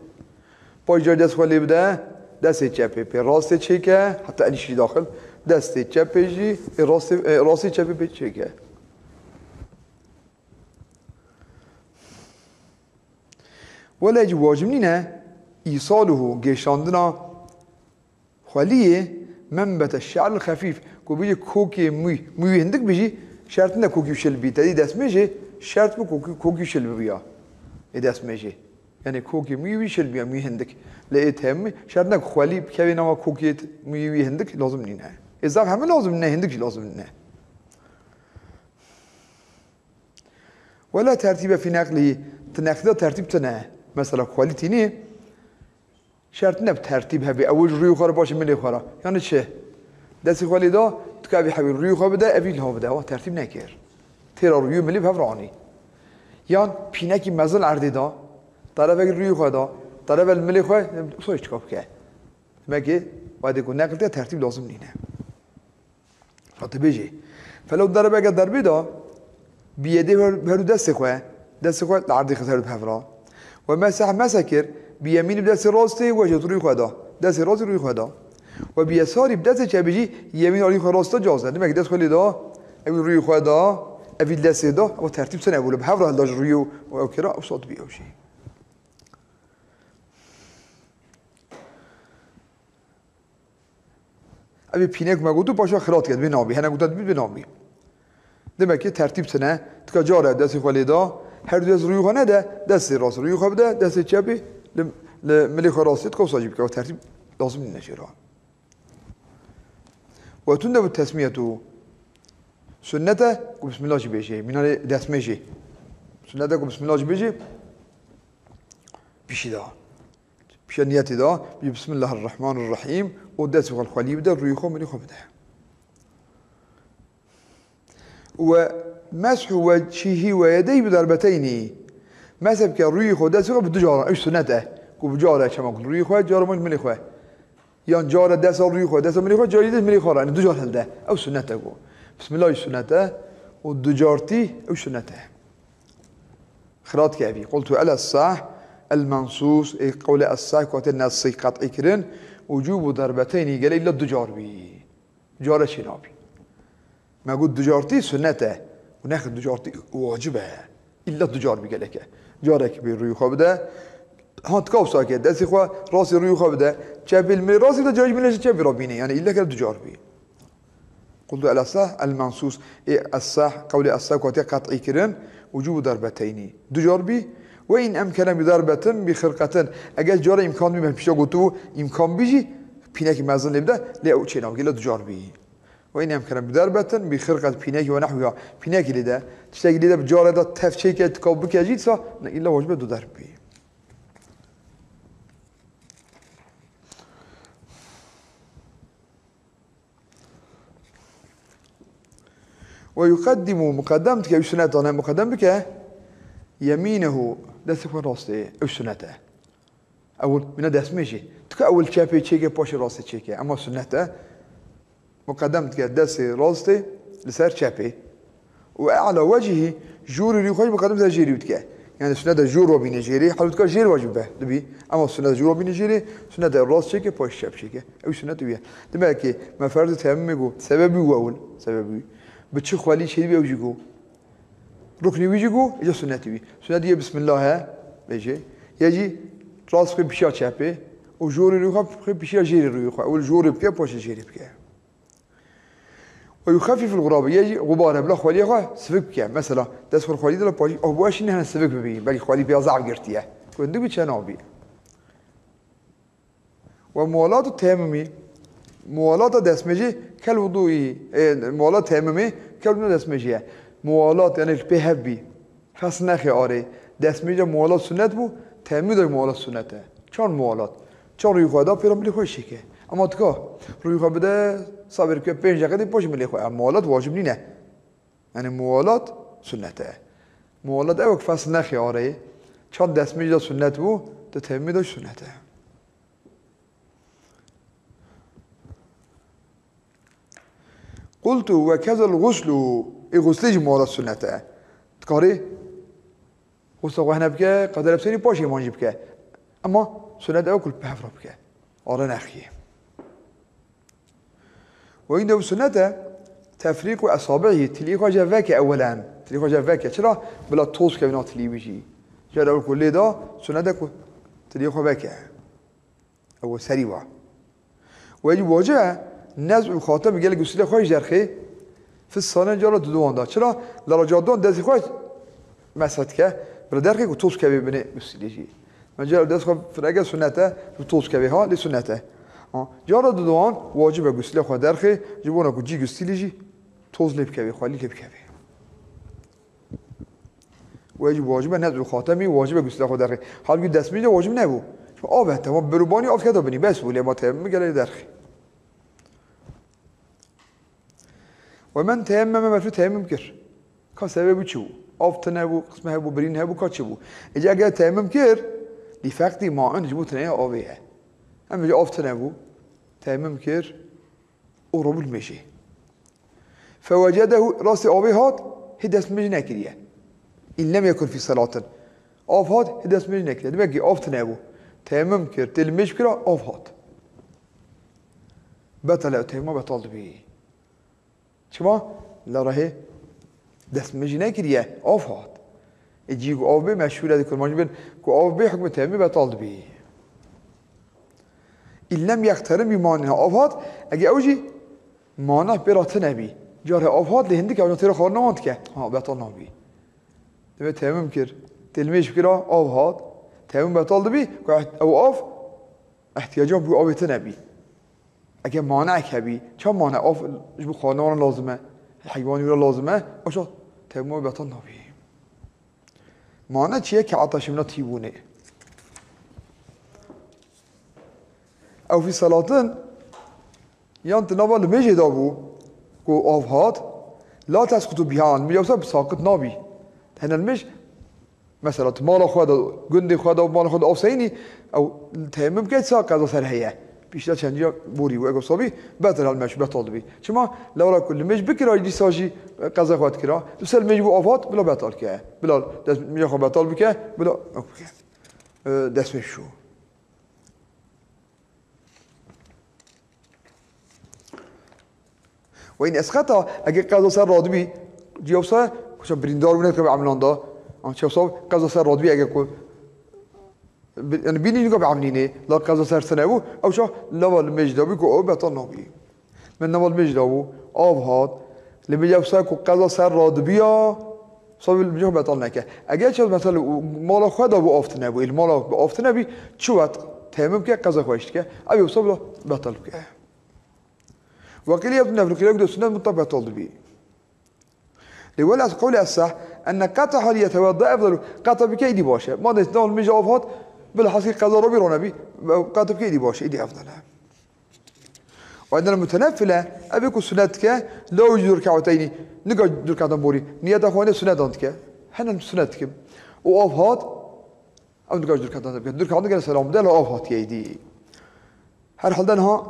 Paş carî dest xwe lê bide, destê çepê pê rastê çêke, heta elîşî daxil, destê çepê jî, ê rastê, ê rastê çepê pê çêke. Wele jî wacib nîne, îsaluhu, gêşandina xweliyê, menbete şe'ril xefîf, ku bijî kokê mûy, mûyî hindik bijî, şert ne kokî şil bî, tedî destmêjê, şert bi kokî, kokî şil bibiya. Ê destmêjê. Yani kokê mûyî wî şil biya, mûyî hindik. Lê ê temî, şert ne ku xwelî bikevê nava kokê t-, mûyî wî hindik, lazim nîne. Ê zaf hemû lazim nîne, hindik jî lazim nîne. Wela tertîbe fî neqlî, ti neqlî de tertîb tine. Mesela xwelî tînî, şert ne bi tertîb hebî. Ew ji rûyê xwe re paşê milê xwe re. Yani çi? Destê xwe lê da, tika vî hewî rûyê xwe bide, evî liha bide. Ewa tertîb nekir. Têra rûyê milê bi hev re anî. Yan pînekî mezin erdê da, terefekî rûyê xwe da, terefel milê xwe, soy çika bike. Demek ki, wadê ku neql te tertîb lazim nîne. Fa dibêjê, felew derebe, eger derbê da, bi yedê her, her du destê xwe, destê xwe li erdê xist her du bi hev re. Ve meseh, meseh kir, bi yemînî, bi destê rastê, wechet, rûyê xwe da. Destê rastê rûyê xwe da. Ve bi yesarî, bi destê çepê jî, yemîn alî xwe rast da, caz e. Demek ki dest xwe lê da, ew rûyê xwe da, ev destê da, ew tertîb sene bû, li bi hev re hilda ji rûyê û ew kira, ew sat bî ew jî. Ev ê pînek me gotu, paşa xilat ket, bê nabî. Hene gotu, bê nabî. Demek ki tertîb tine, tika care destê xwe lê da, her du dest rûyê xwe nede, destê rast rûyê xwe bide, destê çepê li, li milê xwe rastê tika wisa jî bike. Tertîb lazim nîne jê re. Ve tunde bu tesmiyetu. Sunnete ku bismillah jî bêjê. Mînanê destmêjê. Sunnete ku bismillah jî bêjê. Pişî da. Pişa niyetê da, bî Bismillahirrahmanirrahîm û destê xwe li xwelî bide, rûyê xwe milê xwe bide. Ve meshu wecihî ve yedeyhî bi darbeteynî. Mesh bike rûyê xwe, destê xwe bi du caran, ew sunet e. Ku bi care çema ku rûyê xwe, cara milê xwe. Yan care desa rûyê xwe, desa milê xwe, carî dest milê xwe re, yani du car hilde. Ew sunet e ku. Bismillah jî sunet e û du cartî ew sunet e. Xilat ke evî. Qultu el essah, el mensus, ê qewlê essah ku hatê nesî qet'î kirin, wucûbu darbeteynî, gele îlla du car bî. Care çê nabî. Me got du cartî sunnet e. Û nexir du cartî wacib e. Îlla du car bî gelek e. Carek bê rûyê xwe bide. Ha tika wisa ke destê xwe rastê rûyê xwe bide. Çepê li milê rastê de, carî milê çepê re bîne. Yani îlla ke du car bî. Qultu el-essah el-mensus. Ê essah, qewlê essah ku hatiye qet'î kirin, wucûbu darbeteynî. Du car bî. Ve in emkene bi darbetin bi xirqetin. Eger cara îmkan bî, me pîşa gotibû, îmkan bî jî, pînekî mezin lê bide, lê ew çênabî, lê du car bî. Ve in emkene bi darbetin bi xirqet, pînekî ve nehwiha, pînekî lê de, tiştekî lê de bi care de tev çêke, tika bike jî, dîsa ne îlla wacib e du darb bî. Ve yuqeddimu, muqeddem dike, ew sunet e, muqeddem bike, yemînehu, destê xwe rastê, ew sunet e. Ewil, mîna destmêjê. Tika ewil çepê çêke, paşê rastê çêke. Ema sunet e. Muqeddem dike destê rastê li ser çepê. Û e'la wecihî, jûrî rûyê xwe jî muqeddem ser jêrî dike. Yani sunet e jûr ve bîne jêrî, halbutka jêr wacib be, dibî. Ema sunet e jûr ve bîne jêrî, sunet e rast çêke, paş çep çêke. Ew sunet e wî ye. Demek ki me ferzê teyemmumê got, sebebî wî ewil, sebebî wî. Bi çi xwelî çêdibî ew jî got. Ruknê wî jî got, îca sunet e wî. Sunet yê bismillah e, bêjê. Yê jî rast xwe pişiya çepê. Û jûrî rûyê xwe pişiya jêrî rûyê xwe. Ewil jûrê bike, paşê jêrî bike. Ve yuxeffiful gurabe, yê jî xubare, bila xweliyê xwe sivik bike. Mesela, dest xwe xwelî de, paşî, ah, bu eşîne hene sivik bibî. Belkî xwelî pêya zaf girtiye. Gundik bi çe nabî. Ve muwalatu teyemmumî, muwalata destmêjê kel wuduî, e, muwalat teyemmumê kel wudu destmêjê ye. Muwalat, yani pê hev bî. Fes nexê arê. Destmêja muwalat sunnet bû, teyemmû de muwalat sunnet e. Çar muwalat. Çar rûyê xwe da, pêra milê xwe şêke. Ema tika rûyê xwe bide, sabir ke pênc deqe dê paşê milê xwe. Em muwalat wacib nîne. Yani muwalat sunnet e. Muwalat ew fes nexê arê. Çar destmêj de sunnet bû, di teyemmû de sunnet e. Qultu ve kezel guslu, ê guslê jî muwalat sunnet e. Dikarê gusla xwe hene bike, qeder ebsenî paşê man jî bike. Ema Sunet ew ku li pehv re bike. Ala nexiyê. Ve yine bu sunet e, tefrîqu esabi'î, tilî xwe jê veke ewelen. Tilî xwe jê veke. Çira? Bila toz kevin a tilî wî jî. Jê re ew ku lê da, sunet e ku tilî xwe veke. Ew serî wa. Wê jî wacib e, nez'u xatem gelek gusîlê xwe jî derxê, fi salin cara dudowan da. Çira? Lera cara dudowan destê xwe meshet ke, bila derxê ku toz kevê binê gusîlê jî. Min cara dest xwe firege sunet e, bi toz kevê ha, lê sunet e. Ha, cara dudowan wacib e gusîlê xwe derxê, ji bona ku cî gusîlê jî toz lê bikevê, xwelî lê bikevê. Wê jî wacib e, nez'u xatemî wacib e gusla xwe derxê. Halbûkî destmîj de wacib nebû. Çi av e, temam, bir û banî av kete binî, bes bû, lê ma teyemmum gelê derxê. Ve men teyemmeme, merfû teyemmum kir. Ka sebebê bû çi bû? Av tune bû, qisme hebû, birîn hebû, ka çi bû? Êca eger teyemmum kir, lî feqdî ma'in ji bo tuneyê avê ye. Em bêje av tune bû, teyemmum kir, û robû li mêjê. Fewecedehu, rastî avê hat, hê dest bi mêj nekiriye. În lem yekun fî selatin. Av hat, hê dest bi mêj nekiriye. Demek ki av tune bû. Teyemmum kir, tê li mêj kira, av hat. Betele, teyemmum betal dibî. Çima? Lera hê dest bi mêj nekiriye, av hat. Ê cî ku av bê, meşhûr e di kurmancî bin, ku av bê, hukmê teyemmumê betal dibî. În lem yexterim bî manî. Ha, av hat, ege ew jî mana pê re tune bî. Carê av hat, lê hindik ew tê re xwarina wan dike. Ha, betal nabî. Divê teyemmum kir. Tê li mêj kira, av hat. Teyemmum betal dibî, ku eht-, ew av ihtiyaca bû avê tune bî. Ege manek hebî, çend mane av ji bo xwarina wan lazim e, heywanî wira lazim e, ew çax teyemmumê betal nabî. Mane çi ye? Ke ata şimna tîbûnê. Ew fî selatin yan tu nava li mêjê de bû ku av hat, la tesqutu biha, li mêja wisa bi saqit nabî. Hene li mêj, mesela tu mala xwe de, gundê xwe de, mala xwe de av seyînî, ew teyemmum ke sa qeza ser heye. Pişta çendiya borî bû, ego sabî, betel hal meşû, betal dibî. Çima? Lewra ku li mêj bikira, dîsa jî qeza xwe dikira. Li ser mêj bû av hat, bila betal ke. Bila dest mêja xwe betal bike, bila ew bike. E, dest mêj şû. Ve în esqeta, ege qeza ser radibî, cî wisa, kuça birîndar bûne dike bi emlan da. An çi wisa qeza ser radibî ege ku, bi-, yani bînî dike bi emlînê, la qeza ser tune bû, ew çax lava li mêj de bî ku ew betal nabî. Min nava li mêj de bû, av hat, li mêj ew ser ku qeza ser radibiya, sabî li mêj betal neke. Eger çi mesela û mala xwe de bû av tune bû, ê li mala bi av tune bî, çi wet teyemmum ke qeza xwe jî dike, ew yê wisa bila betal bike. Ve qîl yebdû nefl, qîl yek de sunet mutlak betal dibî. Lê wela qewlê esah, enne qeta halî yetewedda efdalu, qeta bike îdî baş e. Ma de nava li mêj av hat, bila heskî qeza rabî rane bî, qeta bike îdî baş e, îdî efdal e. Ve ennel muteneffile, ev ê ku sunet dike, la yucizu rekateynî, nika du rekatan borî, niyeta xwe ne sunetan dike. Hene sunet dikim. Û av hat, ew nika ji du rekatan dike. Du rekatan dike selam bide, la av hatiye îdî. Her halde niha,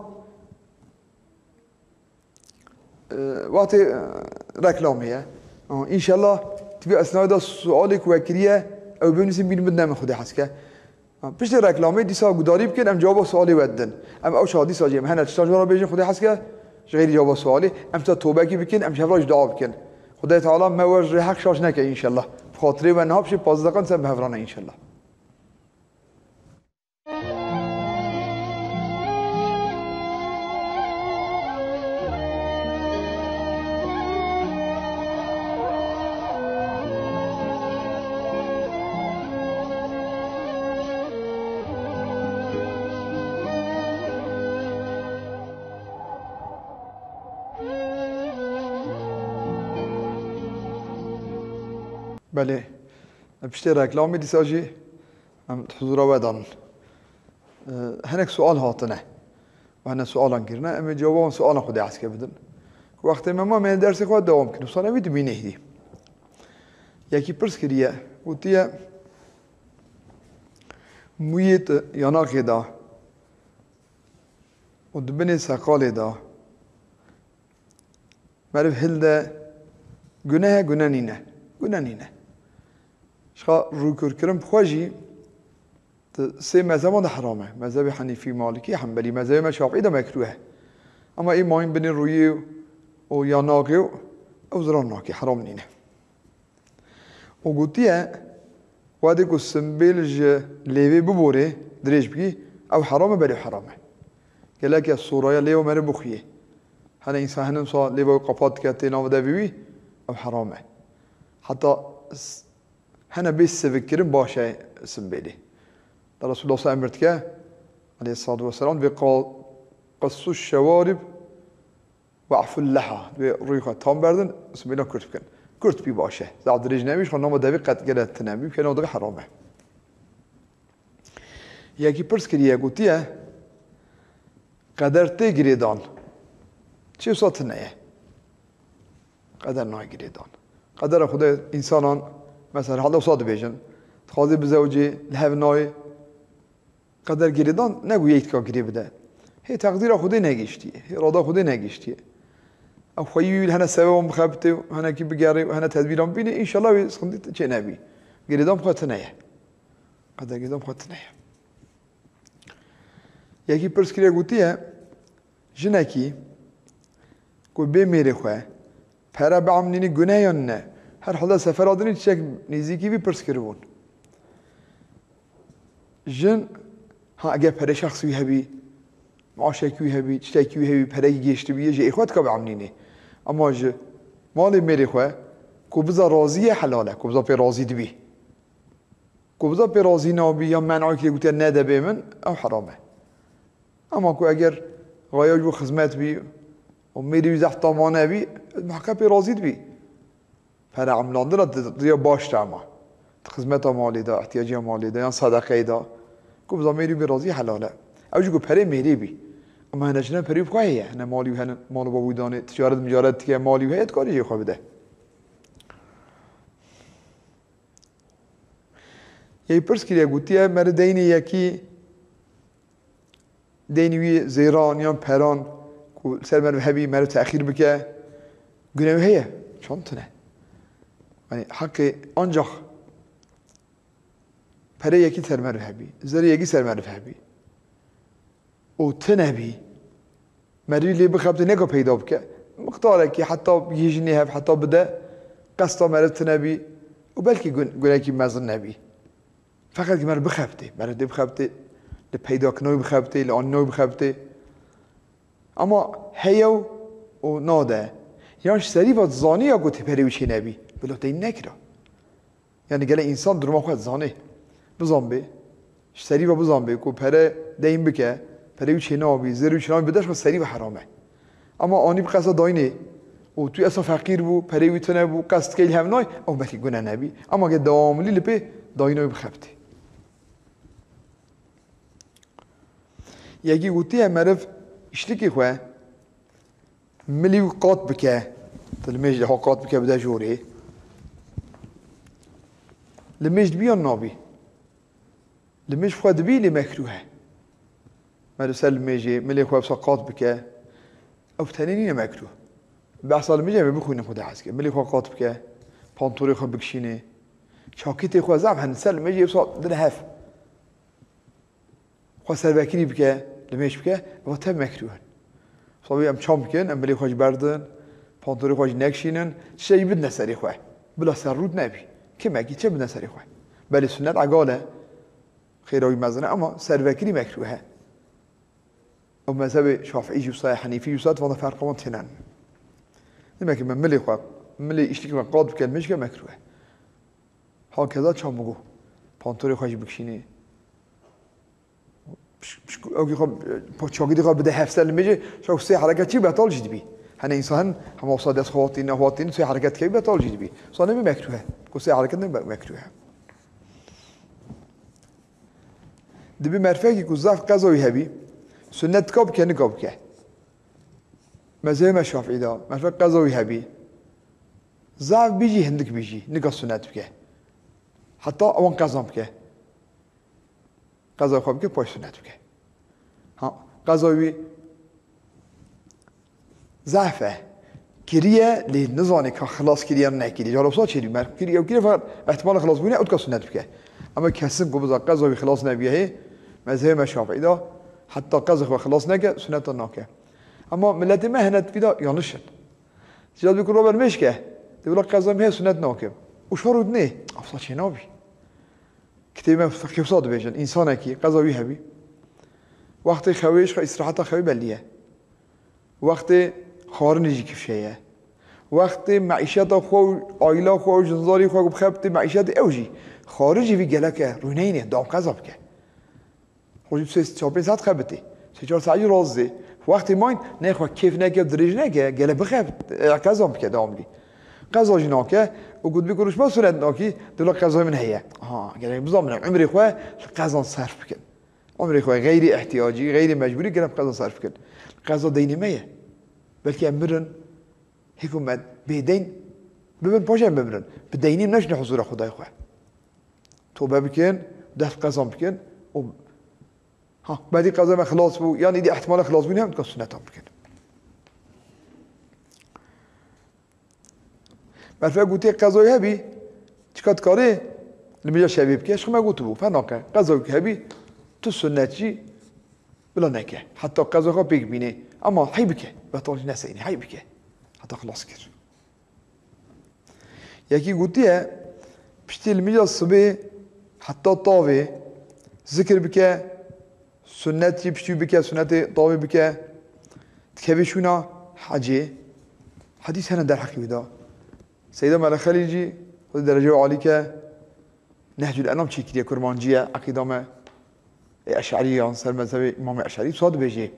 e, wextê, e, reklamê ye. Ama înşallah, tu vî esnayê de sualê ku we kiriye, ew bimnivîsin, bînin bidine min, Xwedê hez ke. Ha, piştî reklamê dîsa gudarî bikin, em cewaba sualê we didin. Em ew çax dîsa jî em hene tiştan ji we re bêjin, Xwedê hez ke, ji xeyrî cewaba sualê, em tişta tobekî bikin, em ji hev re jî dua bikin. Xwedê Teala me we ji rê heq şaş neke înşellah. Bi xatirê we niha piştî pazdeh deqan ser bi hev re ne înşellah. Belê. Piştê reklamê dîsa jî em huzura we dan. Ee, hinek sual hatine. Û hene sualan kirine. Em ê cewaba wan sualan Xwedê hez ke bidin. Ku wextê me ma, me dersê xwe dewam kirin. Wisa nevî dimîne hîdî. Yekî pirs kiriye. Gotiye, mûyê tu yanaqê de û di binê seqalê de meriv hilde, gune he, gune nîne? Gune nîne. Ji xwe rûkûrkirin bi xwe jî Di sê mezheban de heram e. Mezhebê Henîfî, Malikî, Hembelî. Mezhebê me Şafî de mekruh e. Ama ê mayîn binê rûyê û ya naxê û ew zirar nake, heram nîne. Û gotiye, wextê ku simbêl ji lêvê biborê, dirêj bikî, ew heram e, belê heram e. Gelek ya soraya lêva meriv bixuyê. Hene însan hene wisa lêva wî qapat dike, tê nava devê wî, ew heram e. Heta s-, hene bê sivikkirin baş e simbêlê. Da Resulullah sa emir dike, aleyhissalatu vesselam, vê qal-, qissu şewarib ve aful leha. Vê rûyê xwe tam berdin, simbêla kurt bikin. Kurt bî baş e. Zaf dirêj nebî, ji xwe nava devê qet gele tine bî, bikene o devê heram e. Yekî pirs kiriye, gotiye, qeder tê girêdan. Çi wisa tune ye? Qeder nayê girêdan. Qedera Xwedê însanan, mesela, heta wisa dibêjin. Dixwazê bizewicê, li hev nayê. Qeder girêdan, ne ku yek dika girê bide. Hê teqdîra Xwedê negihiştiye. Hê rada Xwedê negihiştiye. Ew xweyî wî hene sebeban bixebitê û henekî bigerê û hene tedbîran bînê, înşallah wê sıkıntı çê nebî. Girêdan bi xwe tune ye. Qeder girêdan bi xwe tune ye. Yekî pirs kiriye, gotiye, jinekî ku bê mêrê xwe pere biemnînî gune yan ne? Her halde sefera dinî tiştek nêzîkî vî pirs kiribûn. Jin, ha, eger pere şexsî wî hebî, maaşekî wî hebî, tiştekî wî hebî, perekî gihiştibî, yê ji ê xwe dika biemnînî. Ama ji malê mêrê xwe ku biza razî ye, helal e, ku biza pê razî dibî. Ku biza pê razî nabî ya men'ê kiriye, gotiye nede bê min, ew heram e. Ama ku eger xaya ji bo xizmet bî û mêrî wî zehf tamane bî, muheqeq pê razî dibî. Pere emlandina di, di ya baş de ama. Di xizmeta malê de, ihtiyaciya malê de, yan sedeqeyê de. Ku biza mêrî wî razî helal e. Ew jî ku perê mêrê bî. Ama hene jina perê wî xwe heye. Hene malî wî hene, mal û bavû danê, ticaret micaret dike, malî wî heye, dikarî jê xwe bide. Yê pirs kiriye, gotiye, meriv deynê yekî, deynê wî zêran yan peran ku li ser meriv hebî, meriv texîr bike, gune wî heye? Çand tune? Yanî heqê ancax perê yekî ser meriv hebî, zerê yekî ser meriv hebî. û tune bî, merivî lê bixebitê, neka peyda bike. Miqdarekî heta yê jinê hev heta bide, qesta meriv tune bî û belkî gun-, gunekî mezin nebî. Feqet ki meriv bixebitê, meriv dê bixebitê, li peydakirina wî bixebitê, li anîna wî bixebitê. Ama heye û nade. Yan ji serî ve dizanî ya ku tê perê wî çê nebî, bila deyn nekira. Yanî gelek însan duruma xwe dizanê. Bizan bê, ji serî ve bizan bê ku pere deyn bike, perê wî çê nabî, zêr wî çê nabî, bide ji xwe serî ve heram e. Ama anî bi qesta dayînê û tu esa feqîr bû, perê wî tune bû, qest dike li hev nayê, ew belkî gune nebî. Ama ge dewamlî li pê dayîna wî bixebitê. Yekî gotiye meriv îşlikê xwe milî wî qat bike, tu limêj de ha qat bike bide jorê. Limêj dibî yan nabî? Limêj xwe dibî lê mekruh e. Meriv ser limêjê, milê xwe wisa qat bike. Ew tenê nîne mekruh. Behsa limêjê em ê bixwînin xwe de hez ke. Milê xwe qat bike. Pantorê xwe bikişîne. Çakîtê xwe zaf hene ser limêjê wisa dine hev. Xwe servekirî bike, limêj bike, eva tev mekruh in. Sabî em çam bikin, em bilê xwe ji berdin, pantorê xwe jî nekişînin, tiştê jî bidine serê xwe. Bila serrût nebî. Kimekî çi bidine serê xwe. Belê sunnet egal e. Xêra wî mezin e ama servekirî mekruh e. Ew mezhebê Şafîî jî wisa ye, Henîfî jî wisa ye, vana ferqa wan tênen. Demek ki me milê xwe, milê îşlikê xwe qat bike, limêj ke mekruh e. Hakeza çamûgo. Pantorê xwe jî bikişînî. Pişk-, pişk-, ew jî xwe, çakîtê xwe bide hev ser limêjê, çaku sê hereket çi betal jî dibî. Hene însan hin, hema wisa dest xwe hatî, ne hatî, sê hereket dikevî betal jî dibî. Wisa nebî mekruh e. Ku sê hereket ne be-, mekruh e. Dibî merfekî ku zaf qeza wî hebî, sunnet dika bike, nika bike. Mezhebê me Şafîî de, merfek qeza wî hebî. Zaf bî jî, hindik bî jî, nika sunnet bike. Heta ewan qeza bike. Qeza xwe bike, paş sunnet bike. Ha, qeza wî zaf e. Kiriye, lê nizane ka xilas kiriye, nekiriye. Cara wisa çêdibî, merf kiriye, ew kiriye, feqet ihtimala xilasbûnê, ew dika sunnet bike. Ama kesin ku biza qeza wî xilas nebiye hê, mezhebê me Şafîî de, heta qeza xwe xilas neke, suneta nake. Ama miletê me hinek vî de yanlış in. Ziyad bi ku Robert mêşke, de wila qeza min heye sunet nakim. Û şer û dinê, efsa çê nabî. Kitêbê me fiqhê wisa dibêjin, însanekî, qeza wî hebî. Wextê xewê ji xwe îstiraheta xewê bellî ye. Wextê xwarinê jî kifşe ye. Wextê meîşeta xwe û aîla xwe û jinzarî xwe ku bixebitê meîşetê ew jî. Xwarin jî vî gelek e, rûneyne, dam qeza bike. Xwe jî sê çar pênc saet xebitê. Sê çar saet jî razê. Wextê mayîn, ne xwe kêf neke, dirêj neke, gele bixebit, e, qeza bike dewam bikî. Qeza jî nake, û gotbî ku rûşma sunet nakî, dula qeza min heye. Ha, gerek bizanbin, umrê xwe li qezan serf bikin. Umrê xwe xeyrî ihtiyacî, xeyrî mecbûrî gerek qeza serf bikin. Qeza deynê me ye. Belkî em mirin, hikûmet bêdeyn bibin, paşê em bimirin. Bi deynî neçine huzura Xwedayê xwe. Tobe bikin, dest qezan bikin. Û ha, bedî qeza me xilas bû, yan îdî ihtimala xilasbûnê hem dika sunetan bikin. Merfe gotiye qezayê hebî, çika dikarê li mêja şevê bike, ji xwe me gotibû, fenake, qezayê hebî, tu sunnet jî bila neke. Heta qeza xwe pêk bîne. Ama hey bike, betal jî neseynî, hey bike. Heta xilas kir. Yekî gotiye, piştî li mêja sibê heta tavê zikir bike, sunnet jî piştî bike, sunnetê tavê bike, dikeve şûna hecê. Hedîs hene derheqî wî de. Seyda Mele Xelîl jî xwedî derece alî ke, Nehcul Enam çêkiriye, kurmancî ye, eqîda me ê Eş'erî yan ser mezhebê Îmamê Eş'erî, wisa dibêje.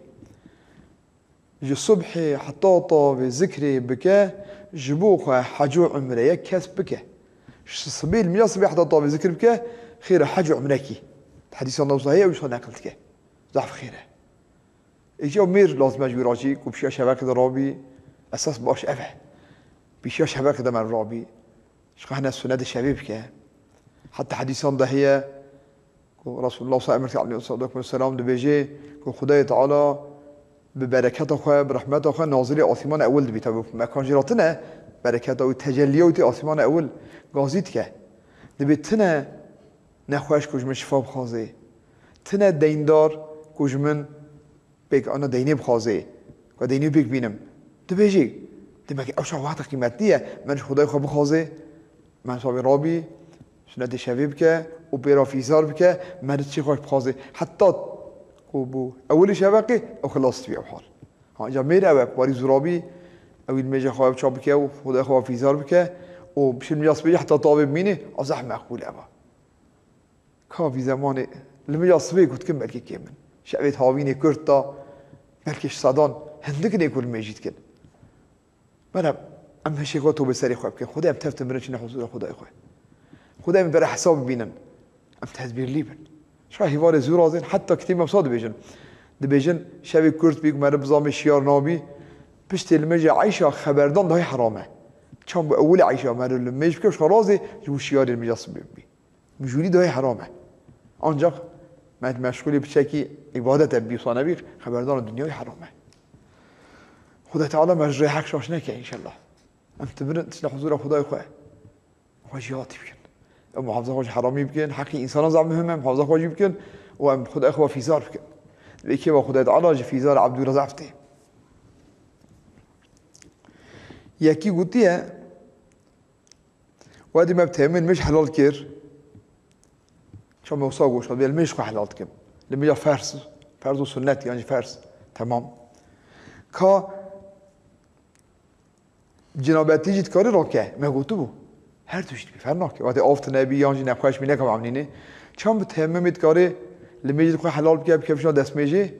Ji subhê heta tavê zikrê bike, ji bo xwe hec û umreye kesb bike. Ji sibê, li mîja sibê heta tavê zikir bike, xêr e hec û umrekî. Di hedîsan de wisa heye, ew wisa neqil dike. Zehf xêr e. Îca mêr lazim e ji wî re jî, ku pişiya şeveqê de rabî, esas baş ev e. Pişiya şeveqê de meriv rabî. Ji xwe hene sunetê şevê bike. Heta hedîsan de heye, Ku Resulullah sallallahu aleyhi ve sellem dibêje ku Xwedayê Teala bi bereketa xwe, bi rehmeta xwe nazilê asîmana ewil dibî. Tabi mekan jî re tune, bereketa wî, tecelliya wî tê asîmana ewil gazî dike. Dibê tune nexweş ku ji min şifa bixwazê. Tune deyndar ku ji min pêk ana deynê bixwazê, ku deynê pêk bînim. Dibêjî, demek ew şa wexta qîmetli ye, me ji Xwedayê xwe bixwazê, me sabê rabî, sunetê şevê bike û pê re fîzar bike, me di çi xweş bixwazê. Heta ku bû ewilî şeveqê, ew xilas dibî ew hal. Ha, ca mêr ew e, ku warî zûrabî, ew î li mêja xwe ew çap bike û Xwedayê xwe fîzar bike û bişir mîja sibê heta tavê bimînê, a zehf meqbûl e va. Ka vî zemanê li min ya sibê ku dikin belkî kêm in. Şevê di havînê kurt da belkî ji sedan hindik in ê ku li mêjî dikin. Mera em hişê xwe tobê serê xwe bikin. Xwedê em tev timirin çine huzura Xwedayê xwe. Xwedê em bere hesab bibînin. Em tedbîrlî bin. Şa hîvarê zû razên heta kitêb me wisa dibêjin. Dibêjin şevê kurt bî ku meriv bizamê şiyar nabî. Piştê li mêja eyşa xeberdan dahî heram e. Çand bi ewilê eyşa meriv li mêj bike, şa razê ji bo şiyarê li mêja sibê bibî. Mijûlî dayê heram e. Ancak me meşgulî piçekî îbadet e, bî wisa nebî, xeberdana dinyayê heram e. Xuda Teala me ji rê heq şaş neke înşellah. Em timirin tiştê huzura Xudayê xwe. Xwe jî hatî bikin. Em muhafaza xwe ji heramî bikin, heqî însanan zaf muhim e, muhafaza xwe jî bikin û em Xudayê xwe fîzar bikin. Divê kêva Xuda Teala ji fîzar Ebdû re zaf tê. Yekî gotiye, Wedî me bi teyemûmê limêj helal kir. Çawa me wisa goşa, bê limêj xwe helal dikim. Limêja ferz, ferz û sunnet, yan jî ferz. Temam. Ka cinabetî jî dikarî rake, me gotibû. Her tişt bî, ferq nake. Wate av tune bî, yan jî nexweş bî, neka emnînê. Çawa bi teyemûmê dikarî limêjê xwe helal bike, bike bişa destmêjê?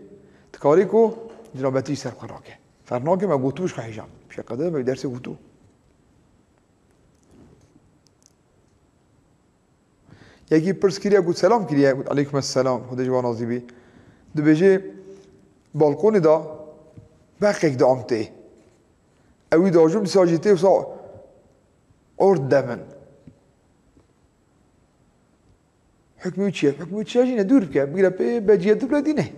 Dikarî ku cinabetî jî ser xwe rake. Ferq nake, me gotibû ji xwe hêjan. Pişe qede me dersê gotibû. Yekî pirs kiriye, got, selam kiriye, got, aleykum selam, Xwedê ji wan razî bî. Dibêje, balkonê de beqek diamtê. Ewî diajom, dîsa jî tê wisa ord de min. Hukmî wî çi ye? Hukmî wî çi ye jî ne, dûr bike. Bigire pê, beciyê dûr bile dîne.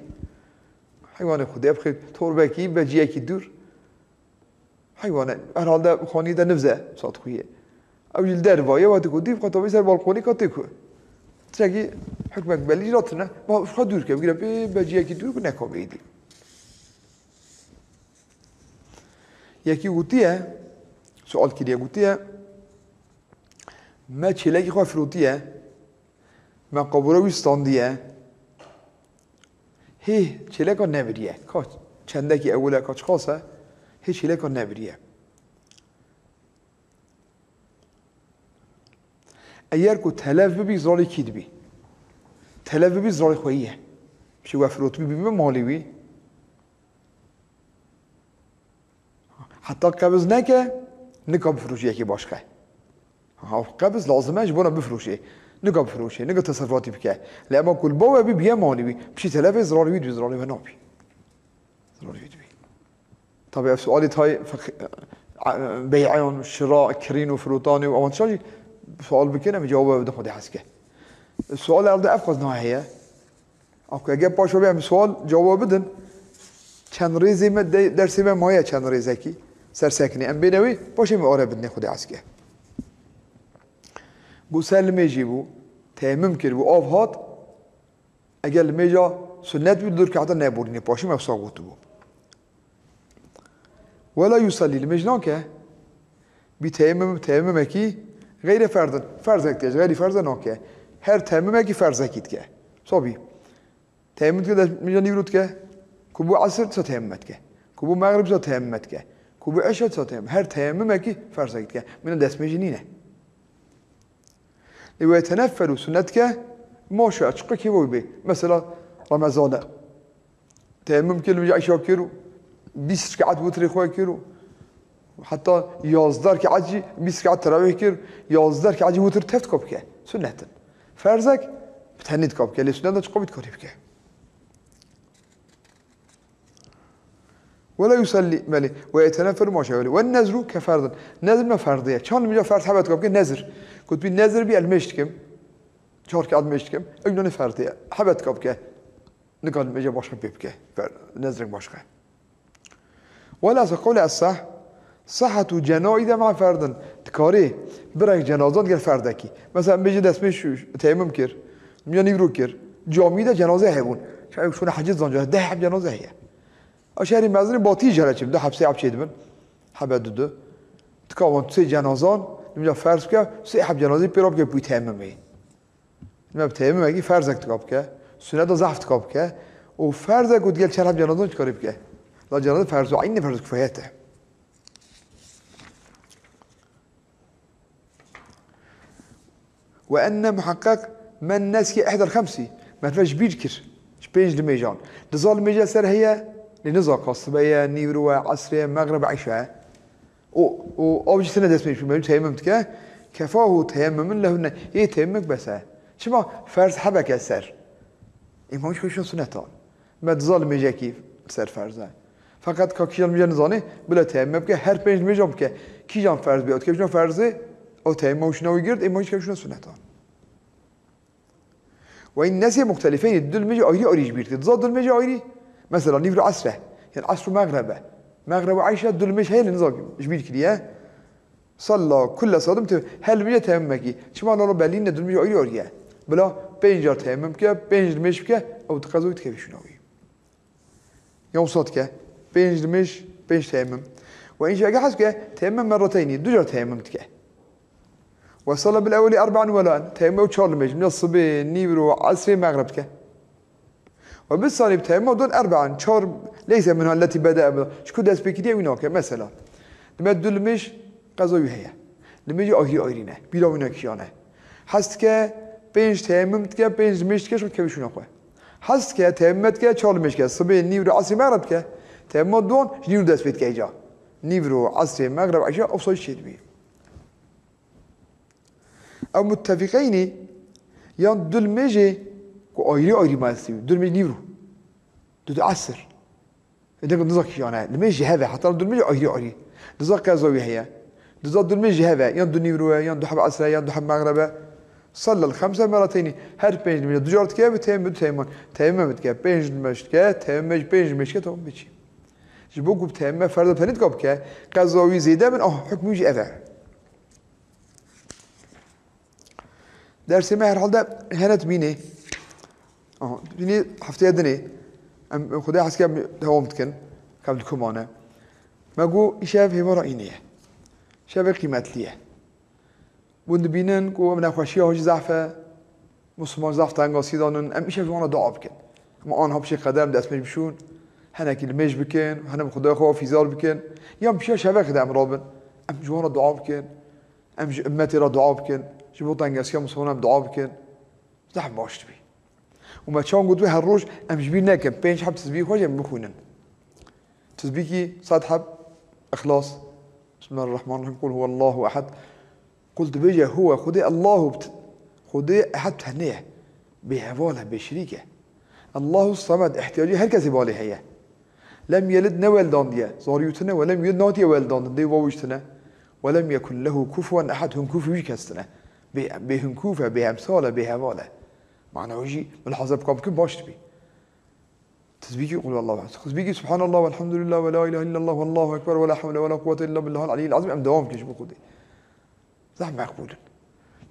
Heywanê Xwedê, bixê torbekî, beciyekî dûr. Heywane, herhalde xanî de nivze sat xwe ye. Ew jî li derva ye, wextê ku dîv qetovî ser balkonî ka tê ku. Tiştekî hukmek belî jî tune, ma ji xwe dûr ke, bigire bê beciyekî dûr ku neka bêdî. Yekî gotiye, sual kiriye, gotiye, me çêlekî xwe firotiye, me qabûra wî standiye, hê çêleka nebiriye. Ka çendekî ewil e, ka çiqas e, hê çêleka nebiriye. Eger ku telef bibî, zirarê kî dibî? Telef bibî, zirarê xwe yî ye. Piştî we firotibî, bîbe malê wî. Heta qebiz neke, nika bifroşê yekê başqe. Ha, qebiz lazim e ji bona bifroşê. Nika bifroşê, nika teserrufatî bike. Lê ema ku li ba we bî, bîye malê wî. Piştî telefê, zirarê wî dibî, zirarê we nabî. Zirarê wî dibî. Tabi ev sualê tayê feq-, e, bey'an, şira, kirîn û firotanê û awan tiştan jî sual bikin, em cewaba bidin Xwedê hez ke. Sual erde ev qas niha heye. Aku eger paşa be em sual cewaba bidin, çend rêzê me de-, dersê me maye çend rêzekî ser sekinê. Em bêne wê, paşê me are bidinê Xwedê hez ke. Got ser limêjê bû, teyemmüm kir, bû av hat, eger limêja sunnet bû, du rekata neborîne, paşî me wisa gotibû. Wela yusallî, limêj nake, bi teyemmüm, teyemmümekî xeyrî ferdin. Ferzek tê, xeyrî ferze nake. Her teyemmümekî ferzekî dike. Sabî. Teyemmüm dike, dest limêja nîvro dike. Ku bû esir, disa teyemmüm dike. Ku bû mexrib, disa teyemmüm dike. Ku bû eşa, disa teyemmüm. Her teyemmümekî ferzekî dike. Min destmêjî nîne. Lê we teneffelû sunnet ke, maşa çiqî kêvo bê. Mesela Remezan e. Teyemmüm kir, limêja îşa kir û bîst rekat witrê xwe kir û heta yazdeh rekat jî, bîst rekat terawîh kir, yazdeh rekat jî witr tev dika bike. Sunnet in. Ferzek bi tenê dika bike. Lê sunnet de çiqî bî dikarî bike. Wela yusellî, belê. Ve yetenefelu maşa belê. Ve nezru ke ferdin. Nezr me ferdiye. Çand limêja ferz hebe dika bike nezr. Kutbî nezr bî, ez limêj dikim. Çar rekat limêj dikim. Ew nanê ferdiye. Hebe dika bike. Nika limêja başqa pê bike. Fer-, nezrek başqa. Wela se qewle esah. Sihhetu cenaize ma ferdin. Dikarî birek cenazan gel ferdekî. Mesela limêjê destmêj teyemmüm kir. Limêja nîvro kir. Camî de cenaze hebûn. Şayê şûne hecî zanca. Deh heb cenaze heye. A şehrê mezin e, batî jere çi, du heb sê heb çêdibin. Hebe du du. Tika wan sê cenazan, limêja ferz bike, sê heb cenazê pê re bike pûyî teyemmumê. Limêja bi teyemmumekî ferzek tika bike, sunnet de zehf tika bike. Û ferzek û digel çar heb cenazan çikarî bike. La cenaze ferz û eyn e, ferz kifayet e. Ve enne muhakkak men nesiye ihdel xemsî, merve ji bîr kir, ji pênc limêjan. Diza limêja ser heye, lê niza ka sibe ye, nîvro ye, esrê ye, mexrib, îşa ye. Û, û av jî tine dest pê, me teyemmum dike, kefahu teyemmumun lehunne, yê teyemmumik bes e. Çima ferz hebeke ser? Îmam jî xwe şûna sunnetan. Me diza limêjekî ser ferz e. Feqet ka kîjan limêja nizanê, bila teyemmum bike, her pênc limêjan bike. Kîjan ferz bê, ew dikevşîna ferzê, ew teyemmum şûna wî girt, ê ma jî dikevşîna sunnetan. Ve in nesiye muxtelifeynî, du limêjê ayrî ayrî ji bîr dike. Diza du limêjê ayrî, mesela nîvro esr e, yan esr û mexreb e. Mexreb û îşa du limêj heye lê niza ji bîr kiriye. Salla kulle sadim te-, her limêja teyemmumekî. Çima lalo belî ne, du limêja ayrî ayrî ye. Bila pênc car teyemmum bike, pênc limêj bike, ew di qezo wî dikeve şûna wî. Ya wisa dike, pênc limêj, pênc teyemmum. Ve înşa ge hez bike, teyemmum merreteynî, du car teyemmum dike. Ve salla bil ewweli erbe'an welaen, teyemmum ew çar limêj, limêja sibê, nîvro, esrê, mexreb dike. Ve bis sanî bi teyemmum don erbe'an, çar, leyse minha lletî bede'e biha. Ji ku dest pê kiriye wî nake. Mesela, dime du limêj qezo wî heye. Limêjê ayrî ayrî ne. Bîra wî ne kîjan e. Hez dike, pênc teyemmum dike, pênc limêj dike, şo kevê şûna xwe. Hez dike, teyemmum dike, çar limêj dike. Sibê, nîvro, esrê, mexreb dike. Teyemmum don, ji nîvro dest pê dike îca. Nîvro, esrê, mexreb, îşa, ew sayî çêdibî. Ew muttefîqeynî yan du limêjê ku ayrî ayrî ma destî wî. Du limêj nîvro. Du du esir. Ê, deng niza kîjan e. Limêj ji hev e. Heta du limêj ayrî ayrî. Diza qeza wî heye. Diza du limêj ji hev e. Yan du nîvro e, yan du heb esir e, yan du heb mexreb e. Sallel xemse merrateynî. Her pênc limêj du car dike, bi teyemmum, bi teyemmum. Teyemmum dike, pênc limêj dike, teyemmum pênc limêj dike, tamam biçî. Ji bo ku bi teyemmum ferda tenî dika bike, qeza wî zêde bin, ah, hukmî jî ev e. Dersê me herhalde hene dibînê. Aha, dibînê hefteye dinê. Em Xwedê heskê em dewam dikin. Kev dikumane. Me got, îşev hêvara înê ye. Şevê qîmetlî ye. Hûn dibînin ku ev nexweşiya hojî zehf e. Musliman zaf tengasî danin, em îşev ji wan re dua bikin. Em anha piştê qeder em destmêj bişûn, henekî limêj bikin, hene bi Xwedayê xwe fîzar bikin. Yan pişiya şevekê de em rabin, em ji wan re dua bikin. Em ji ummetê re dua bikin. Ji bo tengasiya Musliman em dua bikin. Zehf baş dibî. Û me çawan gotibû her roj em ji bîr nekin, pênc heb tizbî xwe jî em bixwînin. Tizbîkî sed heb Îxlas. Bismillahirrahmanirrahim. Kul huwallahu ehad. Kul dibêje huwe, Xwedê Allahu bit. Xwedê ehad tenê ye. Bêheval e, bêşirîk e. Allahu samed, ihtiyacî her kesê balê heye. Lem yelid ne weldandiye, zarî tune, we lem yulid natiye weldandin, dê wawî tune. We lem yekun lehu kufuwen ehad, hinkûfî wî kes tune. Bê, bêhinkûf e, bêhemsal e, bêheval e. Mana wî jî, milhaza bika bikin baş dibî. Tizbîkî Qul Allahu Ehad. Tizbîkî Subhanallah velhamdülillah ve la ilahe illallah vallahu ekber ve la havle ve la kuvvete illa billahil aliyyil azim. Em dewam bikin ji bo Xwedê. Zehf meqbûl in.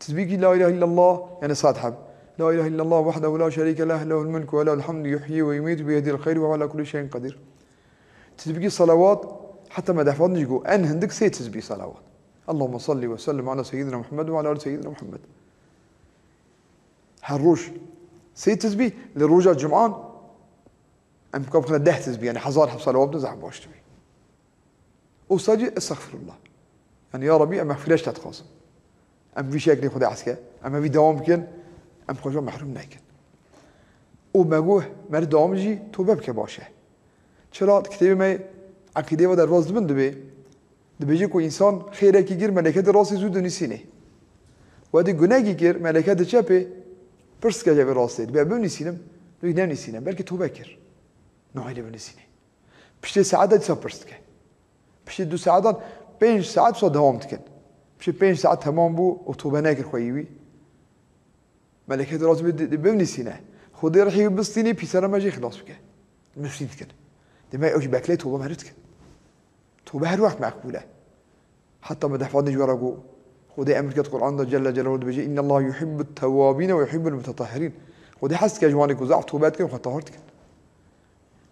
Tizbîkî la ilahe illallah, yani sed heb. La ilahe illallah vahdehu la şerîke leh, lehul mulku ve lehul hamdu, yuhyi ve yumîtu biyedihil xeyr ve huve ala kulli şeyin qedîr. Tizbîkî salawat, heta me dehfan jî got, en hindik sê tizbî salawat. Allahümme salli ve sellim ala seyyidina Muhammed ve ala ali seyyidina Muhammed. Her roj sê tizbî, li roja cuman em ka bixine deh tizbî, yani hezar heb salawat bidin, zehf baş dibî. Û sadece estexfirullah. Yani ya Rabbi, em mexfîret ji te dixwazin. Em vî şeklê Xwedê hez ke, em vî dewam bikin, em xwe ji wan mehrûm nekin. Û me got, meriv dewam jî tobe bike baş e. Çira di kitêbê me Eqîdê ve derbas dibin dibê, dibêje ku însan xêrekî kir, meleketê rastê zû dinivîsînê. Wedî gunekî kir, meleketê çepê pirs dike ji vê rastê. Dibê binivîsînim, dibê nenivîsîne. Belkî tobe kir. Nahêle binivîsînê. Piştê saeta dîsa pirs dike. Piştê du saetan pênc saet wisa dewam dikin. Piştê pênc saet temam bû û tobe nekir xweyî wî. Meleketê rastê dibê, dibê binivîsîne. Xwedê rihê wî bistînê, pîsera me jî xilas bike. Nivîsîn dikin. Demek ew jî beklê tobe meriv dikin. Tobe her wext meqbûl e. Heta me dehfan ji we re got. Xwedê emir ket Quran de Celle Celaluhu dibêje, "İnne Allah yuhibbut tevvabine ve yuhibbul mutetahhirin." Xwedê hez dike ji wanê ku zaf tobe dikin, xwe tahir dikin.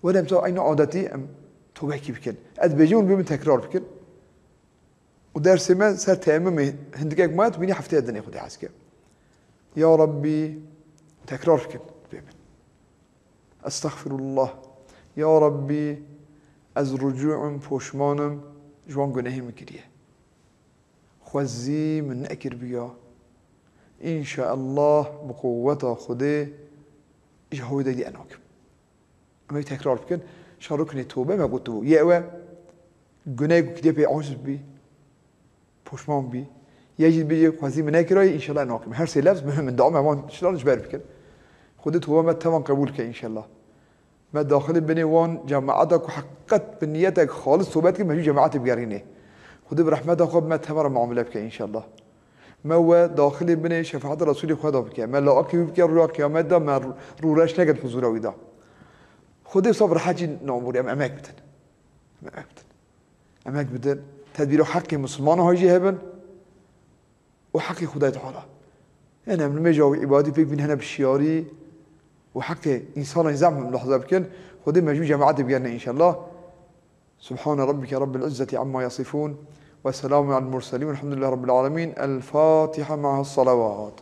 Wele em sa eyna adetî em tobekî bikin. Ez dibêjim hûn bibin tekrar bikin. Û dersê me ser teyemmumê hindikek maye, tu bînî hefteye dinê Xwedê hez ke. Ya Rabbî, tekrar bikin, dibê min. Estexfirullah. Ya Rabbî, ez rucû im, poşman im, ji wan gunehê min kiriye. Xwezî min nekiribiya. Înşeallah bi quwweta Xwedê ji hewî de dî nakim. Em ê tekrar bikin. Şa ruknê tobe me gotibû. Yê ew e gunehê ku kiriye pê aciz bî, poşman bî. Yê jî bêje xwezî min nekiraye, înşeallah nakim. Her sê lefz muhim in. Dawam em wan tiştan ji ber bikin. Xwedê tobe me tevan qebûl ke înşeallah. Me daxilê binê wan cemaeta ku heqet bi niyetek xalis sohbet kir, me jî cemaetê bigerînê. Xwedê bi rehmeta xwe bi me teva re muamele bike înşallah. Me we daxilê binê şefaeta Resûlê xwe de bike. Me laqî wî bike, rûya qiyamet de me rû-, rûreş neket huzûra wî de. Xwedê wisa bi rehet jî naborî, em emek bidin. Em emek bidin. Emek bidin. Tedbîra heqê Mislimanan hay jî hebin. û heqê Xwedayê Teala. Yani em nimêja wî îbadî pêk bîn hene bi şiyarî û heqê însanan zehf em mulehaza bikin. Xwedê me jû cemaetê bigerine înşallah. Subhane rabbike rabbil izzeti amma yasifun ve selamun alel murselin velhamdülillahi rabbil alemin. El Fatiha ma'a salavat.